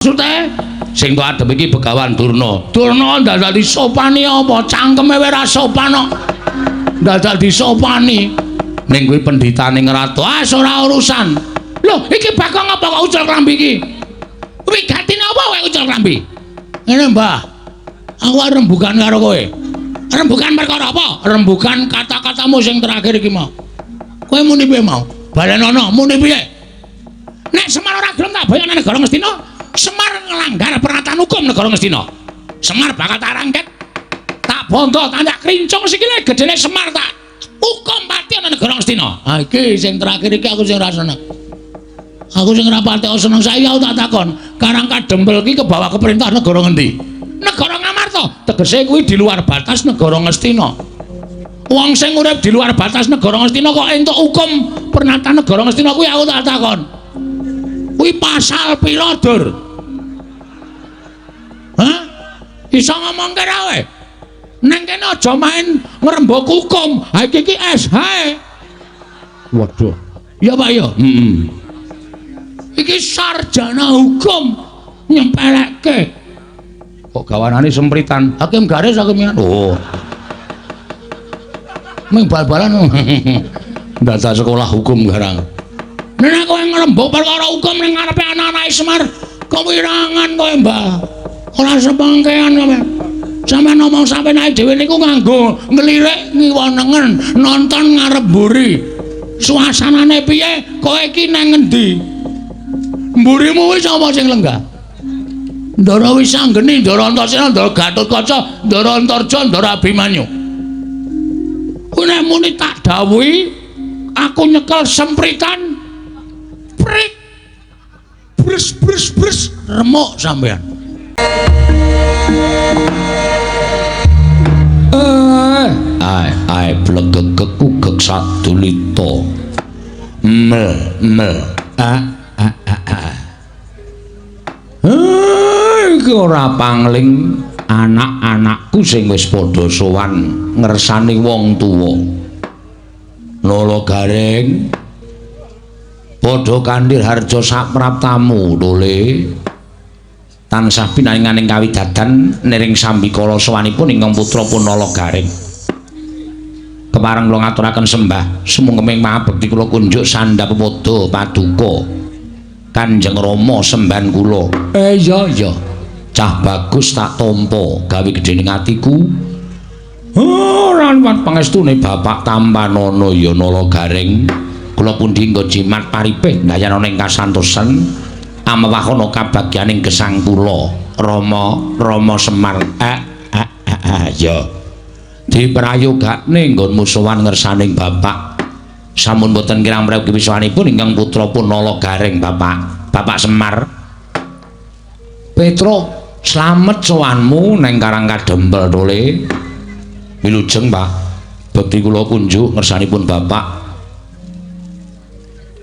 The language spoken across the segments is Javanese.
Maksude sing tok adep iki Begawan Durna. Durna dadak disopani apa? Cangkeme wae ora sopan kok. Dadak disopani. Ning kuwi pendhitane ngratu. Ah, ora urusan. Lho, iki Bagong apa kok ucul klambi iki? Wigatine apa kowe ucul klambi? Ngene, Mbah. Aku arep rembugan karo kowe. Rembugan perkara apa? Rembugan kata-katamu sing terakhir iki mau. Kowe muni piye mau? Balenono, muni piye? Nek Semar ora gelem tak boyong nang negara Ngastina, Semar nglanggar peraturan hukum negara Ngastina. Semar bakal tak rangket. Tak bondo, tak krincung sikile gedene Semar tak hukum pati ana negara Ngastina. Ha iki sing terakhir iki aku sing ora seneng. Aku sing ora patek seneng saiki aku tak takon, Karang Kadempel iki kebawa ke perintah negara ngendi? Negara Ngamarta. Tegese kuwi di luar batas negara Ngastina. Wong sing urip di luar batas negara Ngastina kok entuk hukum pernatan negara Ngastina kuwi aku tak takon. Kuwi pasal pira, Dur? Hah? Iso ngomongke ra kowe? Neng kene aja main ngrembug hukum. Ha iki iki SH. Waduh. Ya Pak ya. Heeh. Iki sarjana hukum nyempelekke. Kok gawanane sempritan? Hakim garis hakim. Oh. Ming bal-balan. Dadak sekolah hukum garang. Nek kowe ngrembug perkara hukum ning ngarepe anak-anake Semar, kewirangan kowe, Mbah. Ora sepengkean kowe. Sampeyan ngomong sampeyan dhewe niku nganggo nglirik ngiwa nengen, nonton ngarep mburi. Suasanane piye? Kowe iki nang ngendi? Mburimu wis sapa sing lenggah? Ndara Wisanggeni, Ndara Antasena, Ndara Gatotkaca, Ndara Antarja, Ndara Abimanyu. Kuwi nek muni tak dawuhi aku nyekel sempritan prit bres bres bres remuk sampean. Ai ai blegegek kugek sadulita. Mel mel a a a a. Iki ora pangling anak-anakku sing wis padha sowan ngersani wong tuwa. Nala Gareng padha kandir harja sapraptamu tole. Tansah pinaringaning kawidadan niring sambikala sowanipun ingkang putra Punala Gareng. Kepareng kula ngaturaken sembah sumungkeming pangabekti kula kunjuk sandhap pada paduka Kanjeng Rama sembahan kula. Iya iya. Cah bagus tak tampa gawe gedhening atiku. Ora liwat pangestune Bapak Tampanana ya Nala Gareng. Kula pundi nggo jimat paripih ndayana ing kasantosan amewahana kabagyaning gesang kula Rama Rama Semar. Ya. Diprayogakne nggonmu sowan ngersaning Bapak. Sampun boten kirang prayogi wiswanipun ingkang putra Punala Gareng Bapak. Bapak Semar. Petro, slamet sowanmu neng Karang Kadempel tole. Wilujeng, Pak. Bekti kula kunjuk ngersanipun Bapak.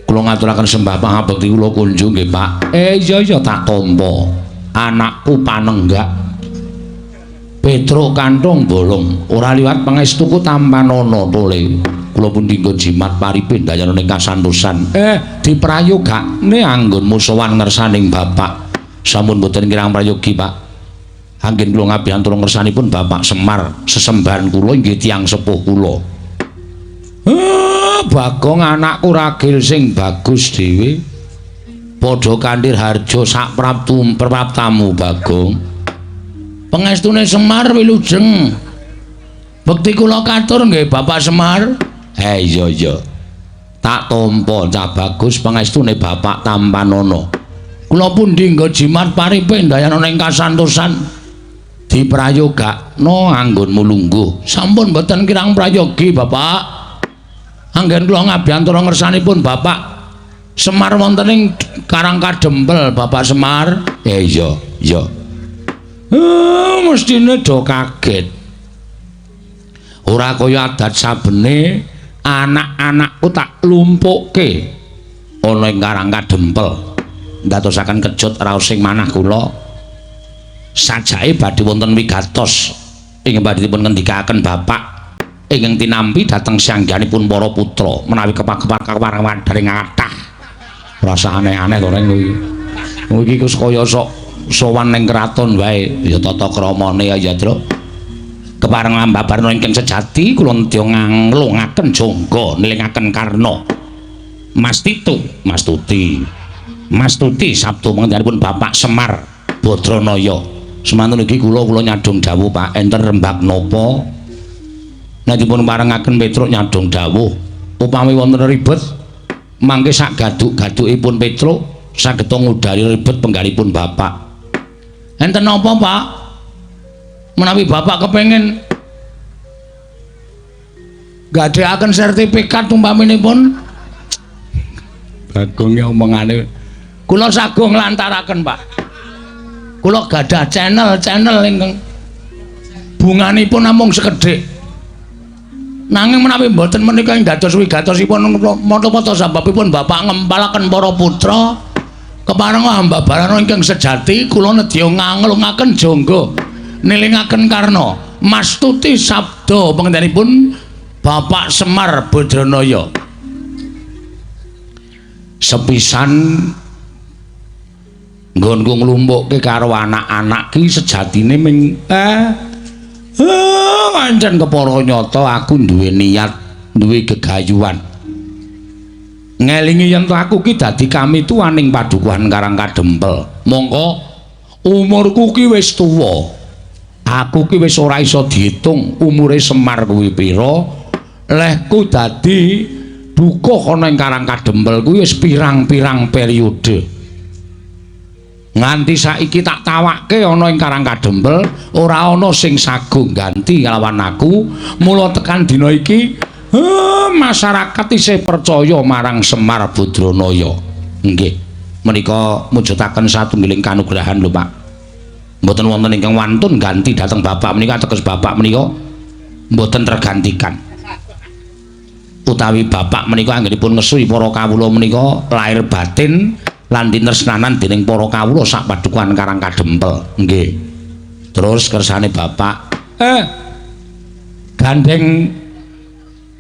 Kula ngaturaken sembah pangabekti kula kunjuk nggih, Pak. Iya iya tak tampa. Anakku panenggak. Petro kanthong bolong ora liwat pangestuku tampanana tole. Kula pundi nggo jimat paripih ndayana ing kasantosan. Diprayogakne anggonmu sowan ngersaning Bapak. Sampun boten kirang prayogi, Pak. Anggen kula ngabiyantara ngersanipun Bapak Semar, sesembahan kula inggih tiyang sepuh kula. Bagong anakku ragil sing bagus dhewe. Padha kandir harja sapraptu praptamu, Bagong. Pangestune Semar wilujeng. Bekti kula katur nggih Bapak Semar. Iya iya. Tak tampa cah bagus pangestune Bapak Tampanana. Kula pundi nggo jimat paripih ndayana ing kasantosan. Diprayogakno anggonmu lungguh. Sampun boten kirang prayogi, Bapak. Anggen kula ngabiyantara ngersanipun Bapak Semar wonten ing Karang Kadempel, Bapak Semar. Iya, iya. Mestine do kaget. Ora kaya adat sabene anak-anakku tak lumpukke ana ing Karang Kadempel. Ndadosaken kejut raos ing manah kula. Sajake badhe wonten wigatos ingkang badhe dipun ngendikaken Bapak ingkang tinampi dhateng sangganipun para putra menawi kepak-kepak kawarang wadharing kathah. Rasa aneh-aneh to reng kuwi. Iki wis kaya sok sowan ning kraton wae ya tata kramane ya Truk. Kepareng ambabarna ingkang sejati kula nedya nganglungaken jangga nilingaken Karna. Mas Titu, Mas Tuti. Mas Tuti sabda panjenenganipun Bapak Semar Badranaya. Semanten iki kula nyadong dawuh Pak, enten rembag napa? Nek dipun parengaken Petruk nyadong dawuh, upami wonten ribet mangke sak gaduk-gadukipun Petruk saged ngudari ribet penggalipun Bapak. Enten napa, Pak? Menawi Bapak kepengin gadhekaken sertifikat umpaminipun Bagonge omongane kula sagung nglantaraken, Pak. Kula gadah channel-channel ingkang bunganipun namung sekedhik. Nanging menawi mboten menika ing dados wigatosipun mata-mata sababipun Bapak ngempalaken para putra kepareng hamba barana ingkang sejati kula nedya nganglungaken jangga nilingaken Karna. Mas Tuti sabda panjenenganipun Bapak Semar Badranaya. Sepisan nggonku nglumpukke karo anak-anak ki sejatine ming pancen kepara nyata aku duwe niat, duwe gegayuhan. Ngelingi yen to aku ki dadi kamituwaning padukuhan Karang Kadempel. Mongko umurku ki wis tuwa. Aku ki wis ora iso diitung umure Semar kuwi pira. Lehku dadi dukuh ana ing Karang Kadempel kuwi wis pirang-pirang periode. Nganti saiki tak tawakke ana ing Karang Kadempel ora ana sing sagung ganti kalawan aku. Mula tekan dina iki masyarakat isih percaya marang Semar Badranaya. Nggih, menika mujudaken satunggiling kanugrahan lho Pak. Mboten wonten ingkang wantun ganti dhateng Bapak menika, ateges Bapak menika mboten tergantikan. Utawi Bapak menika anggenipun ngesuhi para kawula menika lahir batin lan tinresnanan dening para kawula sak padukuhan Karang Kadempel. Nggih. Terus kersane Bapak, gandeng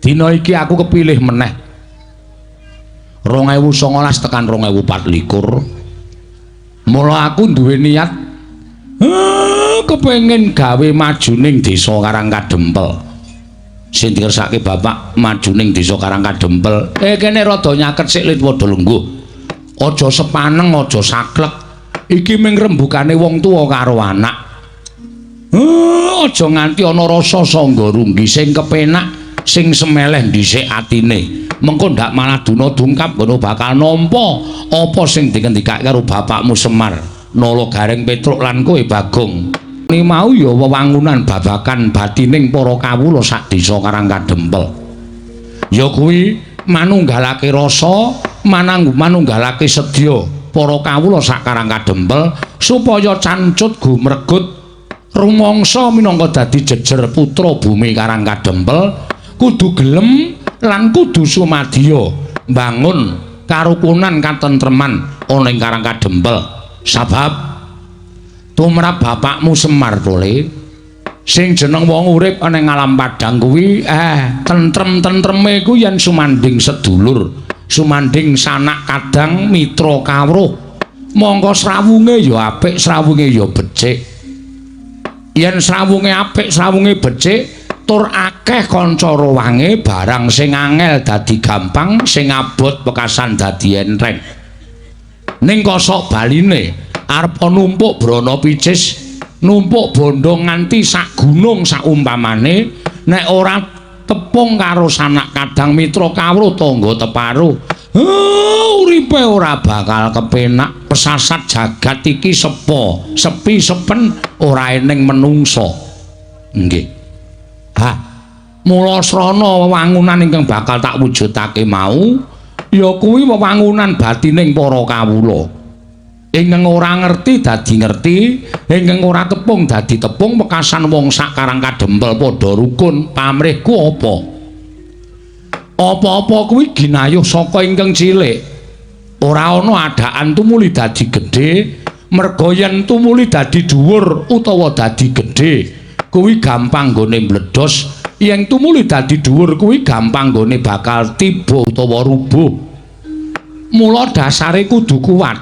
dina iki aku kepilih meneh 2019 tekan 2024. Mula aku duwe niat kepengin gawe majuning desa Karang Kadempel. Sing dikersake Bapak majuning desa Karang Kadempel. Kene rada nyaket sik lit padha lungguh. Aja sepaneng, aja saklek. Iki ming rembugane wong tuwa karo anak. Aja nganti ana rasa sangga runggi sing kepenak, sing semeleh dhisik atine. Mengko ndak malah duna dungkap ngono bakal nampa apa sing dingendikake karo bapakmu Semar. Nala Gareng Petruk lan kowe Bagong. Ni mau ya wewangunan babakan batining para kawula sak desa Karang Kadempel. Ya kuwi manunggalake rasa, manunggalake sedya para kawula sak Karang Kadempel supaya cancut gumregut rumangsa minangka dadi jejer putra bumi Karang Kadempel kudu gelem lan kudu sumadya mbangun karukunan katentreman ana ing Karang Kadempel. Sabab tumrap bapakmu Semar tole sing jeneng wong urip ana ing alam padhang kuwi tentrem-tentreme kuwi yen sumanding sedulur, sumanding sanak kadang mitra kawruh. Mongko srawunge ya apik, srawunge ya becik. Yen srawunge apik, srawunge becik, tur akeh kanca rowange, barang sing angel dadi gampang, sing abot wekasan dadi enteng. Ning kosok baline arep numpuk brana picis, numpuk bondo nganti sak gunung saumpamane, nek ora tepung karo sanak kadang mitra kawruh tangga teparo, uripe ora bakal kepenak. Pesasat jagat iki sepo, sepi sepen ora eneng menungsa. Nggih. Ha, mula srana wewangunan ingkang bakal tak wujudake mau ya kuwi wewangunan batining para kawula. Ingkang ora ngerti dadi ngerti, ingkang ora tepung dadi tepung, wekasan wong sak Karang Kadempel padha rukun. Pamrihku apa? Apa-apa kuwi ginayuh saka ingkang cilik. Ora ana adaan tumuli dadi gedhe, merga yen tumuli dadi dhuwur utawa dadi gedhe kuwi gampang nggone mbledos, yen tumuli dadi dhuwur kuwi gampang nggone bakal tiba utawa rubuh. Mula dasare kudu kuat,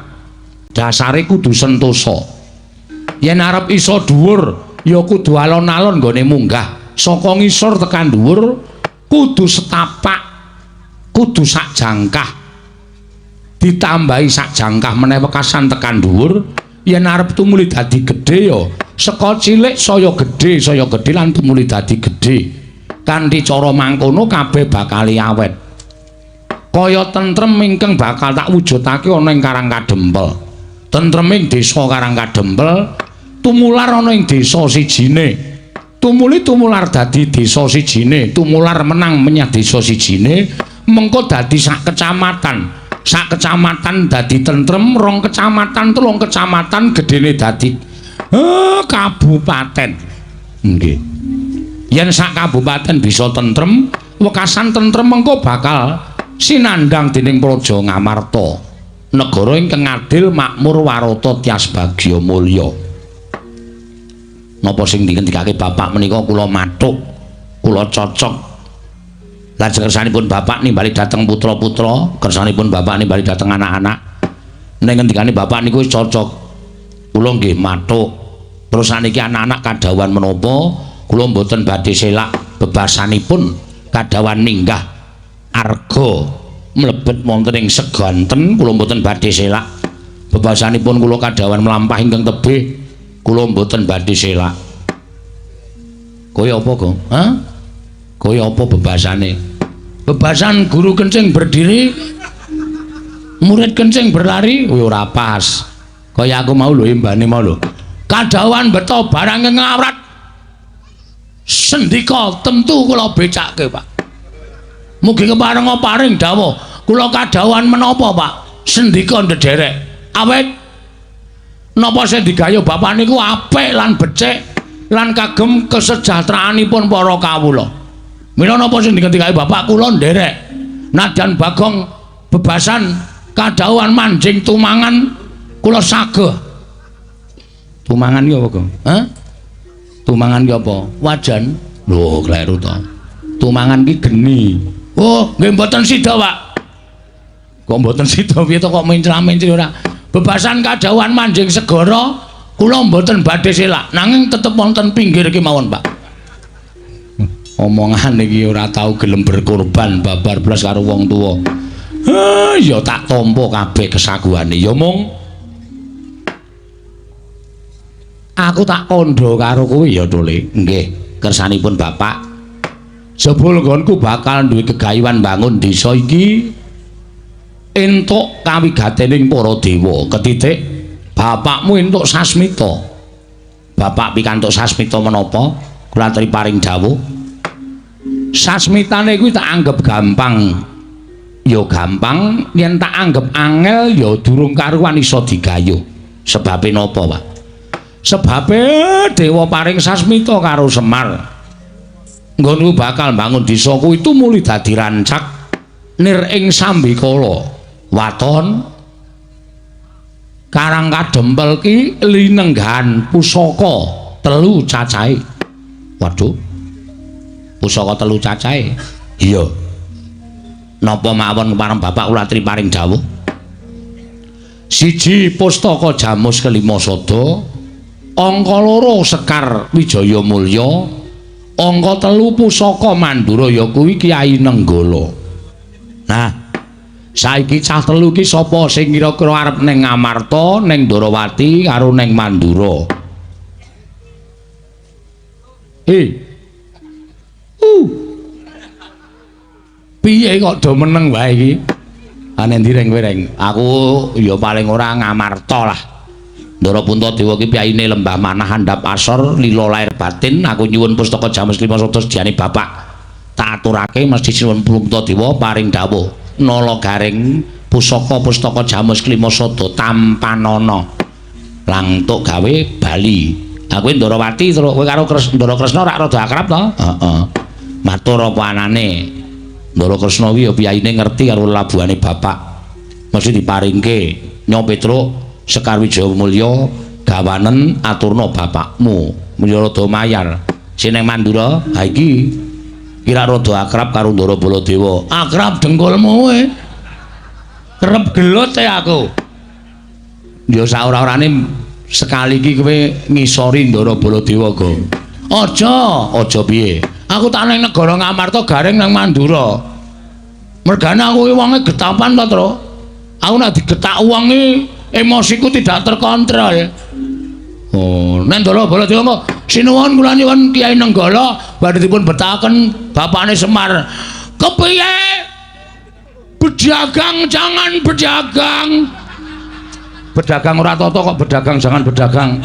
dasare kudu sentosa. Yen arep iso dhuwur ya kudu alon-alon nggone munggah. Saka ngisor tekan dhuwur kudu setapak, kudu sak jangkah. Ditambahi sak jangkah meneh wekasan tekan dhuwur. Yen arep tumuli dadi gedhe ya saka cilik saya gedhe lan tumuli dadi gedhe. Kanthi cara mangkono kabeh bakal awet. Kaya tentrem ingkang bakal tak wujudake ana ing Karang Kadempel. Tentrem ing desa Karang Kadempel tumular ana ing desa sijine. Tumuli tumular dadi desa sijine, tumular menang menyang desa sijine, mengko dadi sak kecamatan. Sak kecamatan dadi tentrem, rong kecamatan, telung kecamatan gedene dadi kabupaten. Nggih. Yen sak kabupaten bisa tentrem, wekasan tentrem mengko bakal sinandhang dening Praja Ngamarta, negara ingkang adil, makmur, warata, tias bagya mulya. Napa sing dingendikake bapak menika kula mathuk, kula cocok. Lajeng kersanipun bapak nimbali dhateng putra-putra, kersanipun bapak nimbali dhateng anak-anak. Ning ngendikane bapak niku wis cocok. Kula nggih mathuk. Terus saniki anak-anak kadhawuhan menapa, kula mboten badhe selak bebasanipun kadhawuhan minggah arga mlebet wonten ing seganten, kula mboten badhe selak. Bebasanipun kula kadhawuhan mlampah ingkang tebih, kula mboten badhe selak. Kaya apa, Gong? Hah? Kaya apa bebasane? Bebasan guru kencing berdiri, murid kencing berlari, kuwi ora pas. Kaya aku mau lho imbane mau lho. Kadhawuhan beto barang ngawrat. Sendika tentu kula becake, Pak. Mugi keparenga paring dawuh. Kula kadhawuhan menapa, Pak? Sendika ndederek. Awit napa sing digayuh bapak niku apik lan becik lan kagem kesejahteraanipun para kawula. Mila napa sing dingendikake bapak kula nderek. Nadyan Bagong bebasan kadhawuhan manjing tumangan kula sageh. Tumangan ki apa, Gong? Hah? Tumangan ki apa? Wajan. Lho, kleru to. Tumangan ki geni. Oh, nggih mboten sida, Pak. Kok mboten sida piye to kok mencla-mencli ora? Bebasan kadhawuhan manjing segara kula mboten badhe selak, nanging tetep wonten pinggir kemawon, Pak. Omongan iki ora tau gelem berkorban babar blas karo wong tuwa. Ya tak tampa kabeh kesaguhane. Ya mung aku tak kandha karo kowe ya, Tole. Nggih, kersanipun bapak. Jebul nggonku bakal duwe gegayuhan bangun desa iki entuk kawigatening para dewa. Ketitik bapakmu entuk sasmita. Bapak pikantuk sasmita menapa? Kula aturi paring dawuh. Sasmitane kuwi tak anggap gampang. Ya gampang, yen tak anggap angel ya durung karuan iso digayuh. Sebabe napa, Pak? Sebabe dewa paring sasmita karo Semar. Nggonku bakal bangun desa kuwi tumuli dadi rancak nir ing sambikala. Waton Karang Kadempel ki linenggahan pusaka telu cacahe. Waduh. Pusaka telu cacahe. Iya. Napa mawon kepareng bapak kula aturi paring dawuh? Siji pustaka Jamus kelima sada, angka loro Sekar Wijaya Mulya, angka telu pusaka Mandura ya kuwi Kyai Nenggala. Nah, saiki cah telu ki sapa sing kira-kira arep ning Ngamarta, ning Ndorowati karo ning Mandura? Piye kok do meneng wae iki? Ane ndi reng kowe reng? Aku ya paling ora Ngamarta lah. Ndara Puntadewa ki piyayine lembah manah andhap asor lila lahir batin. Aku nyuwun pustaka Jamus lima sada sediane bapak. Tak aturake mesti nyuwun Puntadewa paring dawuh. Nala garing pusaka-pustaka Jamus klima sada tampanana. Langtuk gawe bali. Aku Ndarawati terus kowe karo Ndara Kresna rak rada akrab to? Heeh. Matur apa anane? Ndara Kresna kuwi ya piyayine ngerti karo labuhane bapak. Mesti diparingke Nyo Petruk Sekar Wijaya Mulya gawanen aturna bapakmu. Mulya rada mayar. Sing nang Mandura, ha iki kira rada akrab karo Ndara Baladewa. Akrab dengkulmu kowe. Kerep gelut e aku. Ya sak ora-orane Sekali iki kowe ngisori Ndara Baladewa, Gong. Aja, aja piye? Aku tak ning negara Ngamarta garing nang Mandura. Mergane aku iki wonge getapan to, Tru. Aku nek digetak wong iki emosiku tidak terkontrol. Oh, nek Ndara Baladewa kok sinuwun kula nyuwun Kyai Nenggala badhe dipun betahaken bapakne Semar. Kepiye? Berdagang jangan berdagang. Berdagang ora tata kok berdagang jangan berdagang.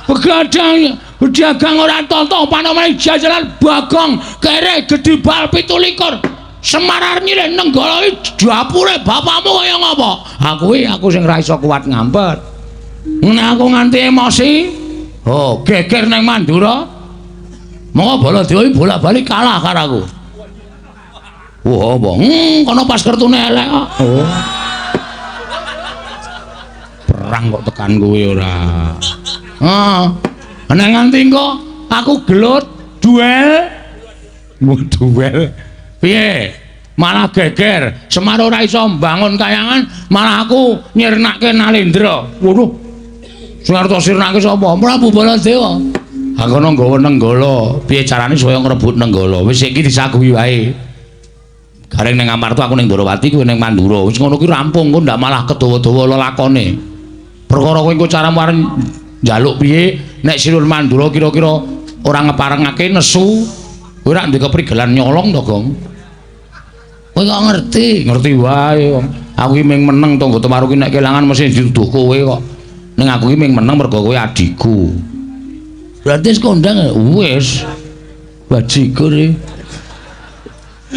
Begadang, berdagang ora tata panomane jajaran Bagong kere gedhi bal 17. Semar arep nyilih Nenggala iki dapure bapakmu kaya ngapa? Aku iki aku sing ra iso kuat ngampet. Nek aku nganti emosi, oh geger nang Mandura. Monggo Baladewa iki bolak-balik kalah karo aku. Wah, apa? Kono pas kertune elek kok. Oh. Perang kok tekan kowe ora. Heeh. Nek nganti engko aku gelut duel. Wah, duel. Piye? Malah geger. Semar ora iso mbangun kayangan, malah aku nyirnake Nalendra. Waduh. Sing arep sirnake sapa? Prabu Baladewa. Ha kono nggawa Nenggala. Piye carane supaya ngrebut Nenggala? Wis iki disaguhi wae. Gareng ning Amarta aku ning Ndorowati kowe ning Mandura. Wis ngono kuwi rampung kok ndak malah kedawa-dawa lelakone. Perkara kowe engko caramu arep njaluk piye nek Sinun Mandura kira-kira ora ngeparengake nesu, kowe rak ndek keprigelan nyolong to, Gong. Kowe kok ngerti? Ngerti wae wong. Aku iki ming meneng tangga temaru ki nek kelangan mesti dituduh kowe kok. Ning aku iki ming meneng mergo kowe adikku. Berarti wis kondang ya? Wis. Bajigur iki.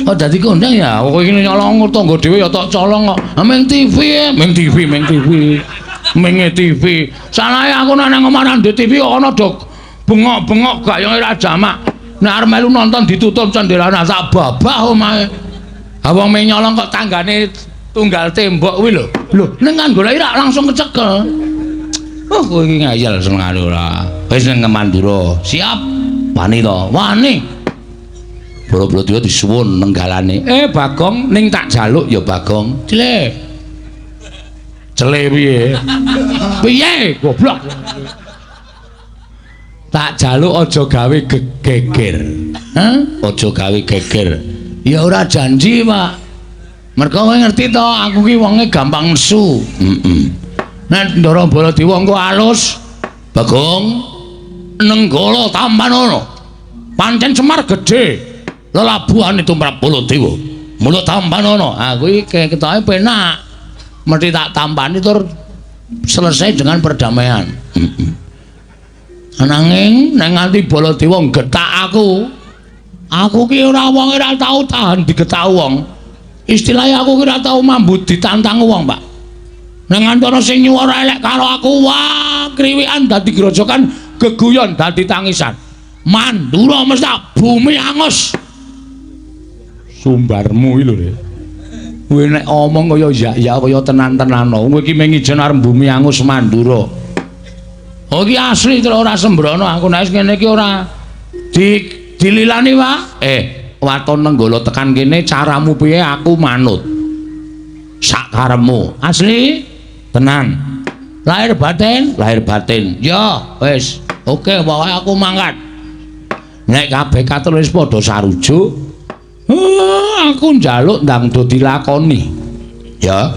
Oh dadi kondang ya? Kowe iki nyolong tangga dhewe ya tok colong kok. Ah ming TV, ming TV, ming TV. Ming TV. Salahe aku nek nang omah ra ndek TV kok ana do bengok-bengok gayange ra jamak. Nek arep melu nonton ditutup cendelane tak babah omahe. Ha wong ming nyolong kok tanggane tunggal tembok kuwi lho. Lho, ning kan goleki rak langsung kecekel. Oh, kowe iki ngayal senengane ora. Wis nang Mandura. Siap. Wani to? Wani. Bala-bala disuwun nenggalane. Bagong ning tak jaluk ya Bagong. Cile. Cele piye? Piye? Goblok. Tak jaluk aja gawe geger. Hah? Aja gawe geger. Ya ora janji, Pak. Mergo kowe ngerti to, aku ki wonge gampang nesu. Heeh. Nek Ndara Baladewa engko alus, Bagong Nenggala tampanono. Pancen Semar gedhe. Lelabuhane tumrap Baladewa. Mula tampanono. Ha kuwi ketoke penak. Mesti tak tampani tur selesai dengan perdamaian. Heeh. Ananging nek nganti Baladewa nggetak aku, aku ki ora wong ora tau tahan digetak wong. Istilahnya aku ki ora tau mambu ditantang wong, Pak. Nek nganti ana sing nyuwara elek karo aku, wah, kriwikan dadi grojokan, geguyon dadi tangisan. Mandura mesti bumi angus. Sumbarmu iki lho, Rek. Kowe nek omong kaya ya-ya kaya tenan-tenan. Kowe iki mung ijen arep bumi angus Mandura. Oh iki asli terus ora sembrono aku nek wis ngene iki ora dililani, Pak. Waton Nenggala tekan kene caramu piye aku manut. Sak karepmu. Asli? Tenan. Lahir batin? Lahir batin. Ya, wis. Oke, pokoke aku mangkat. Nek kabeh katul wis padha sarujuk, aku njaluk ndang do dilakoni. Ya.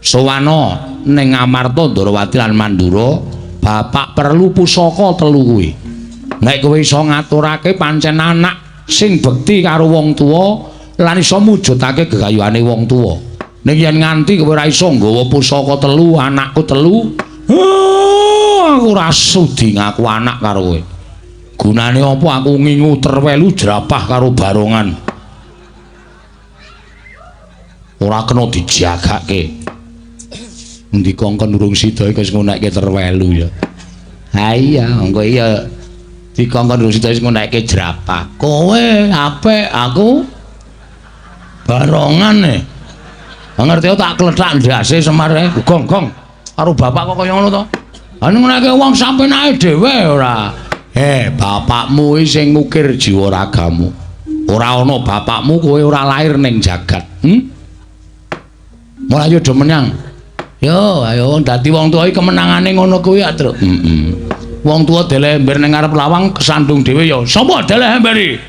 Sowana ning Amarta Ndorowati lan Mandura, bapak perlu pusaka telu kuwi. Nek kowe iso ngaturake pancen anak sing bekti karo wong tuwa lan iso mujudake gegayuhane wong tuwa. Ning yen nganti kowe ora iso nggawa pusaka telu, anakku telu, aku ora sudi ngaku anak karo kowe. Gunane apa aku ngingu terwelu jerapah karo barongan. Ora kena dijagake. Endi kongkon urung sida iki wis ngunekke terwelu ya. Ha iya, engko iya dikongkon urung sida wis ngunekke jerapah. Kowe apik, aku barongan e. Ngerti tak klethak ndase Semar e. Gong gong. Karo bapak kok kaya ngono to? Ha ngunekke wong sampenake dhewe ora. Bapakmu iki sing ngukir jiwa ragamu. Ora ana bapakmu kowe ora lair ning jagat. Mulai do menyang. Yo, ayo dadi wong tuwa iki kemenangane ngono kuwi ya, Truk. Heeh. Wong tuwa deleh ember ning ngarep lawang kesandung dhewe ya. Sapa deleh ember iki?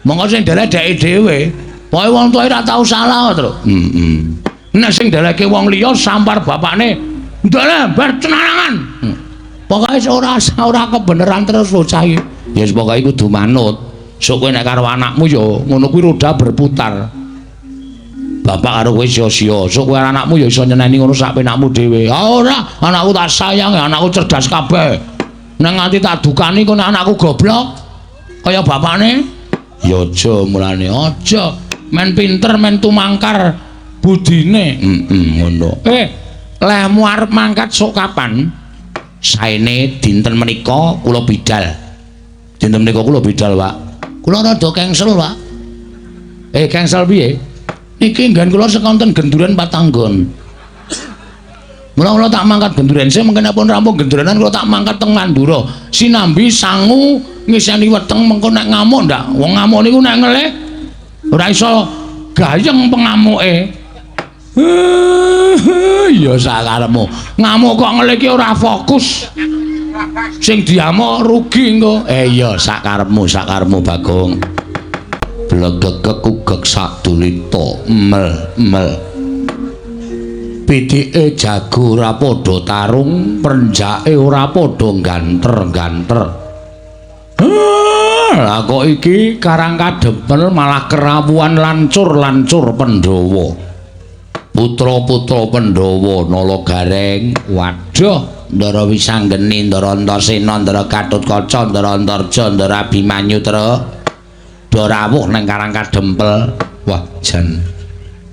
Monggo sing deleh dheke dhewe. Pokoke wong tuwa ora tau salah, Truk. Heeh. Nek sing delehke wong liya sampar bapakne, deleh ember cenangan. Pokoke ora kebeneran terus bocah iki. Ya wis pokoke kudu manut. Sok kowe nek karo anakmu ya ngono kuwi roda berputar. Bapak karo kowe sia-sia. Sok kowe anakmu ya iso nyeneni ngono sak penakmu dhewe. Ah ora, anakku tak sayang, anakku cerdas kabeh. Nek nganti tak dukani kok nek anakku goblok kaya bapakne, ya aja mulane, aja. Men pinter men tumangkar budine. Heeh, ngono. Lehmu arep mangkat sok kapan? Saene dinten menika kula bidal. Dinten menika kula bidal, Pak. Kula rada cancel, Pak. Cancel piye? Niki nggen kula sekonten genduren patanggon. Mula kula tak mangkat genduren sing mengke nek pun rampung gendurenan kula tak mangkat teng Mandura. Sinambi sangu ngiseni weteng mengko nek ngamuk ndak. Wong ngamuk niku nek ngelih ora iso gayeng pengamuke. Ya sakarepmu. Ngamuk kok ngelih ki ora fokus. Sing diamuk rugi engko. Iya sakarepmu, sakarepmu Bagong. Blegegek kugek sadulita mel mel. Pitike jago ora padha tarung, prenjake ora padha ganter-ganter. Lah kok iki Karang Kadempel malah kerawuhan lancur-lancur Pandhawa. Putra-putra Pandhawa Nala Gareng, waduh, Ndara Wisanggeni, Ndara Antasena, Ndara Gatotkaca, Ndara Antarja, Ndara Abimanyu truk. Do rawuh nang Karang Kadempel. Wah, jan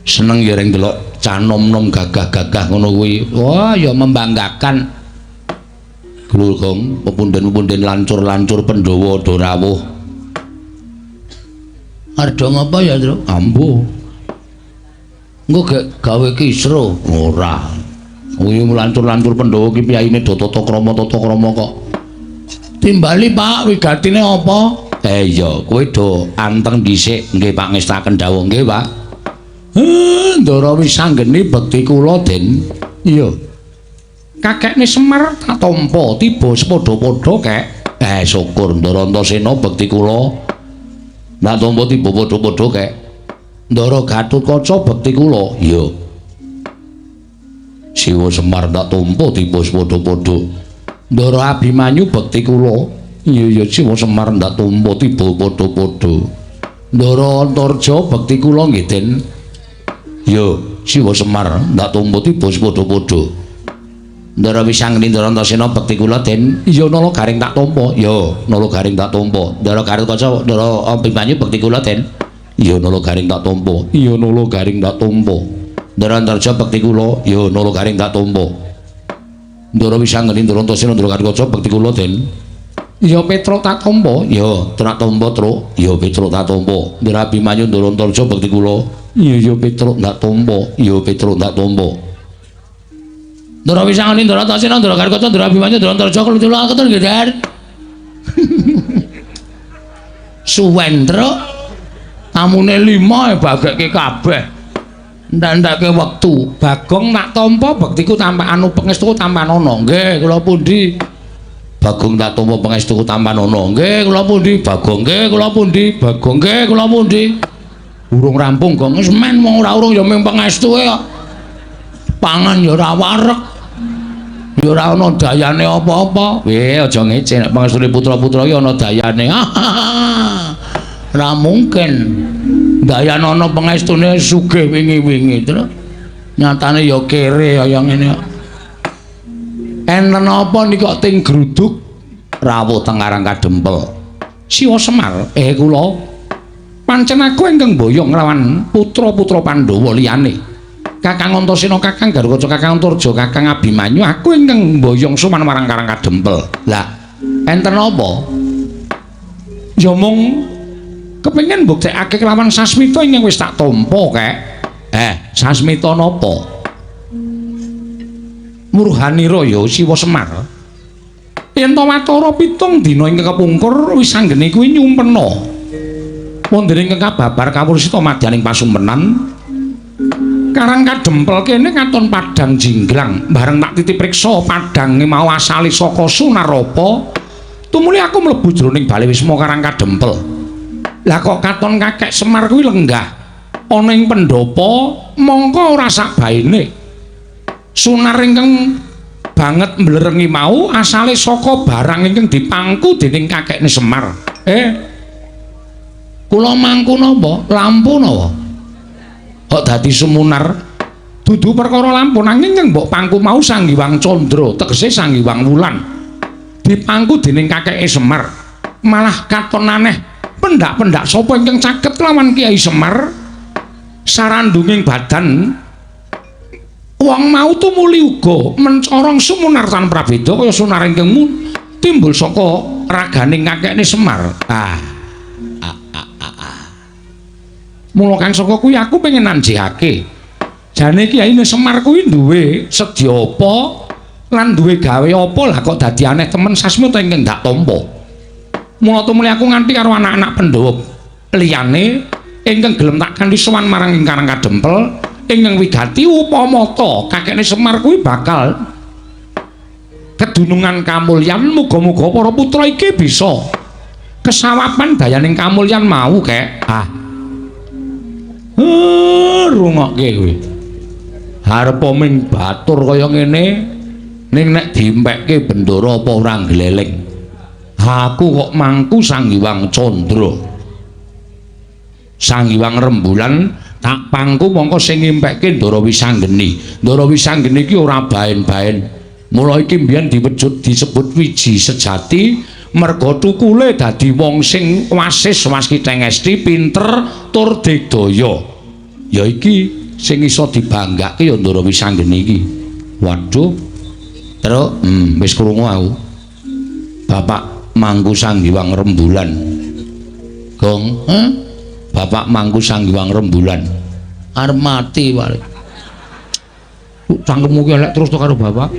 seneng ya reng delok cah nom-nom gagah-gagah ngono kuwi. Wah, ya membanggakan. Glugong, pepunden-pepunden lancur-lancur Pandhawa do rawuh. Arep ngapa ya, Truk? Ambo. Engko gek gawe kisruh. Ora. Kuwi lancur-lancur Pandhawa ki piyayine do tata krama kok. Timbali, Pak, wigatine apa? Iya, kowe do anteng dhisik. Nggih, Pak, ngestaken dawuh nggih, Pak. Ndara Wisanggeni bekti kula, Den. Iya. Kakekne Semar tak tampa tiba sepadha-padha, Kek. Syukur Ndara Antasena bekti kula. Tak tampa tiba padha-padha, Kek. Ndara Gatotkaca bekti kula. Iya. Siwa Semar tak tampa tiba sepadha-padha. Ndara Abimanyu bekti kula. Iya iya Siwa Semar ndak tampa tiba padha-padha. Ndara Antarja bekti kula nggih, Den. Iya, Siwa Semar ndak tampa tiba padha-padha. Ndara Wisanggeni Ndara Antasena bekti kula, Den. Iya, Nala Garing tak tampa. Iya, Nala Garing tak tampa. Ndara Gatotkaca, Ndara Abimanyu bekti kula, Den. Iya, Nala Garing tak tampa. Iya, Nala Garing tak tampa. Ndara Antarja bekti kula. Iya, Nala Garing tak tampa. Ndara Wisanggeni Ndara Antasena Ndara Gatotkaca bekti kula, Den. Iya, Petruk tak tampa. Iya, tak tampa, Truk. Iya, Petruk tak tampa. Ndara Abimanyu Ndara Antarja bekti kula. Iya, iya Petruk tak tampa. Iya, Petruk tak tampa. Ndara Wisanggeni Ndara Antasena Ndara Gatotkaca Ndara Abimanyu Ndara Antarja kula ketur nggih, Den. Suwen, Truk. Tamune 5 bagekke kabeh. Ndak-ndake wektu. Bagong tak tampa bektiku tanpa anu pangestuku tampanana. Nggih, kula pundi? Bagong tak tampa pangestuku tampanana. Nggih, kula pundi? Bagong nggih, kula pundi? Bagong nggih, kula pundi? Urung rampung, Gong. Wis men wong ora urung ya mung pangestuke kok. Pangan ya ora wareg. Ya ora ana dayane apa-apa. Weh, aja ngece nek pangestune putra-putra iki ana dayane. Ora mungkin. Dayan ana pangestune sugih wingi-wingi, Truk. Nyatane ya kere kaya ngene kok. Enten apa niki kok ting gruduk rawuh teng Karang Kadempel. Siwa Semar, kula pancen aku ingkang mboyong nglawan putra-putra Pandhawa liyane. Kakang Antasena, Kakang Garukaca, Kakang Antarja, Kakang Abimanyu, aku ingkang mboyong sowan marang Karang Kadempel. Lah, enten apa? Ya mung kepengin mbuktekake kelawan sasmita ingkang wis tak tampa, Kek. Sasmita napa? Murhanira ya Siwa Semar. Yen ta watara 7 dina ingkang kepungkur Wisanggeni kuwi nyumpena. Wonten ingkang kababar kawursita madyaning pasumpenan Karang Kadempel kene katon padang jinglang. Bareng tak titip priksa padange mau asale saka Sunarapa. Tumuli aku mlebu jroning bale wisma Karang Kadempel. Lah kok katon kakek Semar kuwi lenggah ana ing pendhapa mongko ora sakbaene. Sunar ingkang banget mblerengi mau asale saka barang ingkang dipangku dening kakekne Semar. Kula mangku napa? Lampu napa? Kok dadi sumunar? Dudu perkara lampu nanging ingkang mbok pangku mau Sang Hyang Candra, tegese Sang Hyang Wulan. Dipangku dening kakeke Semar. Malah katon aneh, pendak-pendak sapa ingkang caket lawan Kyai Semar? Sarandunging badan wong mau tumuli uga mencorong sumunar tan prabeda kaya sunar ingkang timbul saka raganing kakekne Semar. Mula kang saka kuwi aku pengen nanjihake. Jane Kyai Semar kuwi duwe sedya apa lan duwe gawe apa lah kok dadi aneh temen sasmita ingkang dak tampa. Mula tumuli aku nganti karo anak-anak Pandhawa liyane ingkang gelem tak kanthi sowan marang ing Karang Kadempel ingkang wigati upamata kakekne Semar kuwi bakal kedunungan kamulyan. Muga-muga para putra iki bisa kesawapan dayaning kamulyan mau kek. Rungokke kuwi. Arepa ming batur kaya ngene ning nek diimpekke bendara apa ora gleleng. Aku kok mangku Sang Hyang Candra. Sang Hyang Rembulan tak pangku mongko sing ngimpekke Ndara Wisanggeni. Ndara Wisanggeni iki ora baen-baen. Mula iki mbiyen diwujud disebut wiji sejati merga tukule dadi wong sing wasis waskitengesti pinter tur digdaya. Ya iki sing iso dibanggake ya Ndara Wisanggeni iki. Waduh. Truk, wis krungu aku. Bapak mangku Sang Hyang Rembulan. Gong, heh? Bapak mangku Sang Hyang Rembulan. Arep mati wae. Cangkemmu ki elek terus to karo bapak.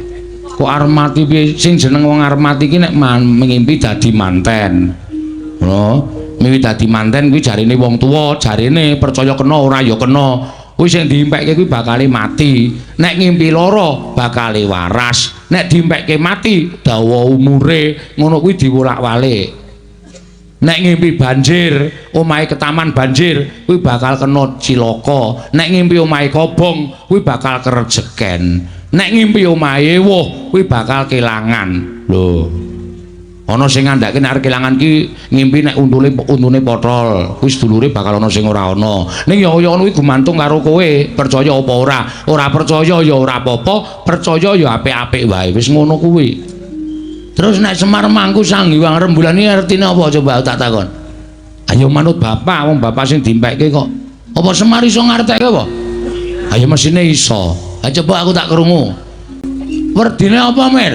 Kok arep mati piye? Sing jeneng wong arep mati ki nek ngimpi dadi manten. Ngono, mimpi dadi manten kuwi jarine wong tuwa, jarine percaya kena ora ya kena. Kuwi sing diimpekke kuwi bakale mati. Nek ngimpi lara bakale waras. Nek diimpekke mati dawa umure, ngono kuwi diwolak-walik. Nek ngimpi banjir, omahe ketaman banjir, kuwi bakal kena cilaka. Nek ngimpi omahe kobong, kuwi bakal kerejeken. Nek ngimpi omahe wuh, kuwi bakal kelangan. Lho. Ana sing ngandhake nek arep kelangan ki ngimpi nek untune potol, kuwi sedulure bakal ana sing ora ana. Ning ya kaya ngono kuwi gumantung karo kowe, percaya apa ora. Ora percaya ya ora apa-apa, percaya ya apik-apik wae. Wis ngono kuwi. Terus nek Semar mangku Sang Hyang Rembulan iki artine apa coba tak takon. Ayo manut bapak, wong bapak sing dimpekke kok. Apa Semar iso ngartekke apa? Ayo mesine iso. Ayo coba aku tak krungu. Werdine apa, Mir?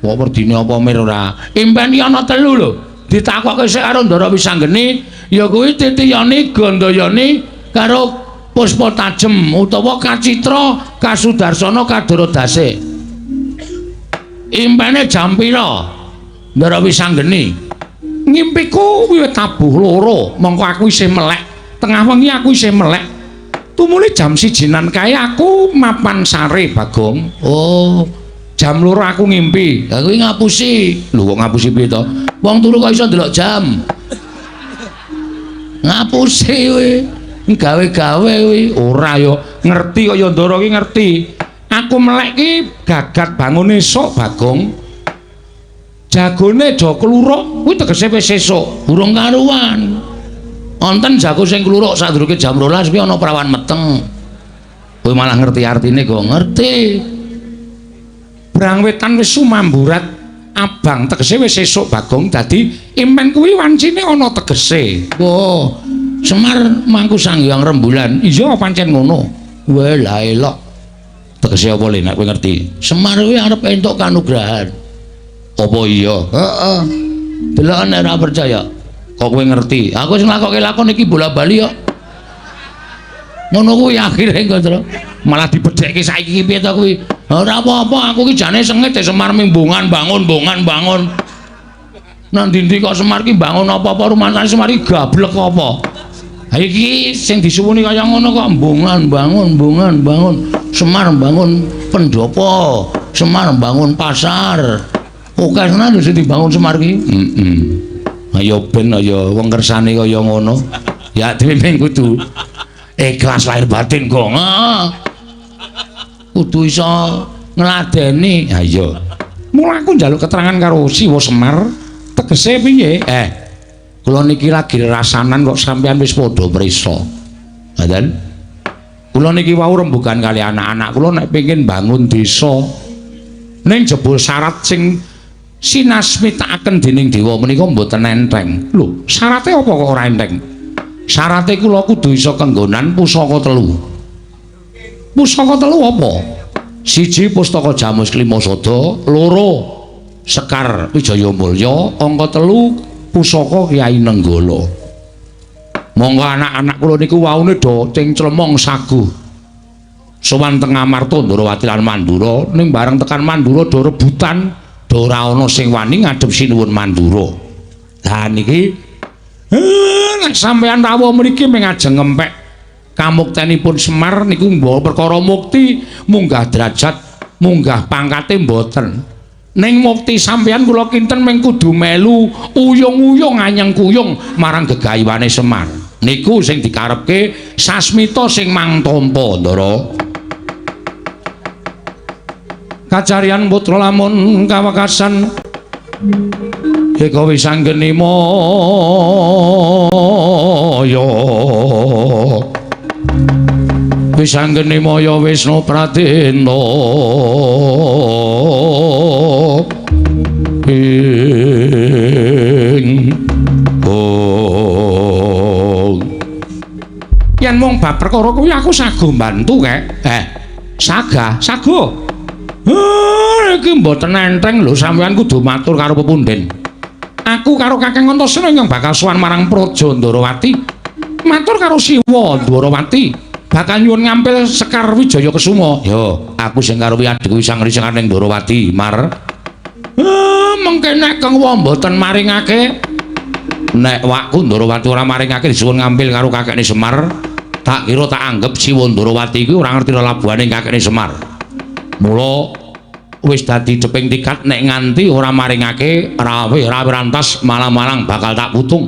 Kok werdine apa Mir ora? Impen iki ana telu lho. Ditakokke sik karo Ndara Wisanggeni, ya kuwi Titiyani, Gandayani karo Puspa Tajem utawa Kacitra Kasudarsana Kadaradase. Impene jam pira? Ndara Wisanggeni. Ngimpiku wiwit tabuh loro, mongko aku isih melek. Tengah wengi aku isih melek. Tumuli jam 1-nan kae aku mapan sare, Bagong. Oh, jam 2 aku ngimpi. Lah kuwi ngapusi. Lho kok ngapusi piye to? Wong turu kok iso ndelok jam. Ngapusi kuwi. Gawe-gawe kuwi. Ora ya, ngerti kok ya Ndara ki ngerti. Aku melek ki gagat bangun esuk, Bagong. Jagone aja kluruk, kuwi tegese wis esuk, burung karuan. Wonten jago sing kluruk sadurunge jam 12 kuwi ana prawan meteng. Kowe malah ngerti artine kok ngerti. Brang wetan wis sumamburat abang tegese wis esuk, Bagong. Dadi impen kuwi wancine ana tegese. Oh, Semar mangku Sang Hyang Rembulan. Iya pancen ngono. Weh lah elok. Tegese apa le nek kowe ngerti? Semar kuwi arep entuk kanugrahan. Apa iya? Heeh. Deloken nek ora percaya. Kok kowe ngerti? Aku sing nglakokke lakon iki bola-bali kok. Ngono kuwi akhire engko, Tru. Malah dibedhekke saiki piye to kuwi? Ora apa-apa, aku ki jane sengit Semar mimbungan bangun, bongan bangun. Nang ndi-ndi kok Semar ki bangun apa-apa rumangsane Semar ki gablek apa? Ha iki sing disuwuni kaya ngono kok mbungan bangun, mbungan bangun, Semar bangun pendopo, Semar bangun pasar. Oke tenan lho sing dibangun Semar ki. Heeh. Ayo ben ya wong kersane kaya ngono. Ya dhewe mung kudu ikhlas lahir batin kok. Kudu iso ngladeni. Ha iya. Mula aku njaluk keterangan karo Siwa Semar, tegese piye? Kula niki lagi rasanan kok sampean wis padha mrisa. Ngoten. Kula niki wau rembugan kali anak-anak kula nek pengin bangun desa ning jebul syarat sing sinasmitakaken dening dewa menika mboten enteng. Lho, syarate apa kok ora enteng? Syarate kula kudu iso kenggonan pusaka telu. Pusaka telu apa? Siji pustaka Jamus Klimasada, loro Sekar Wijaya Mulya, angka telu pusaka Kyai Nenggala. Monggo anak-anak kula niku waune do cengclemong saguh. Sowan teng Amarta Ndrawati lan Mandura, ning bareng tekan Mandura do rebutan, do ora ana sing wani ngadhep Sinuwun Mandura. Lah niki nek sampeyan rawuh mriki mung ajeng ngempek kamuktenipun Semar niku nggawa perkara mukti, munggah derajat, munggah pangkate mboten. Ning mukti sampeyan kula kinten mung kudu melu uyung-uyung anyeng kuyung marang gegayuhane Semar. Niku sing dikarepke sasmita sing mangtampa, Ndara. Kacarian putra lamun kawekasan eka wisanggeni maya. Wisanggeni maya Wisnu Pradena ing oh. Yen mung bab perkara kuwi aku sago mbantu kek. Saga, sago. Iki mboten enteng lho, sampeyan kudu matur karo pepunden. Aku karo Kakang Antasena ingkang bakal sowan marang Praja Ndrawati. Matur karo Siwa Ndrawati. Bakal nyuwun ngampil Sekar Wijaya Kesuma. Yo, aku sing karo adhiku Sang Risengan ning Ndrawati, Mar. Mengke nek Kang Wa mboten maringake, nek wakku Ndrawati ora maringake disuwun ngampil karo kakekne Semar, tak kira tak anggep Siwa Ndrawati kuwi ora ngerti lelabuhane kakekne Semar. Mula wis dadi jeping tikat nek nganti ora maringake rawe-rawe rantas malang-malang bakal tak putung.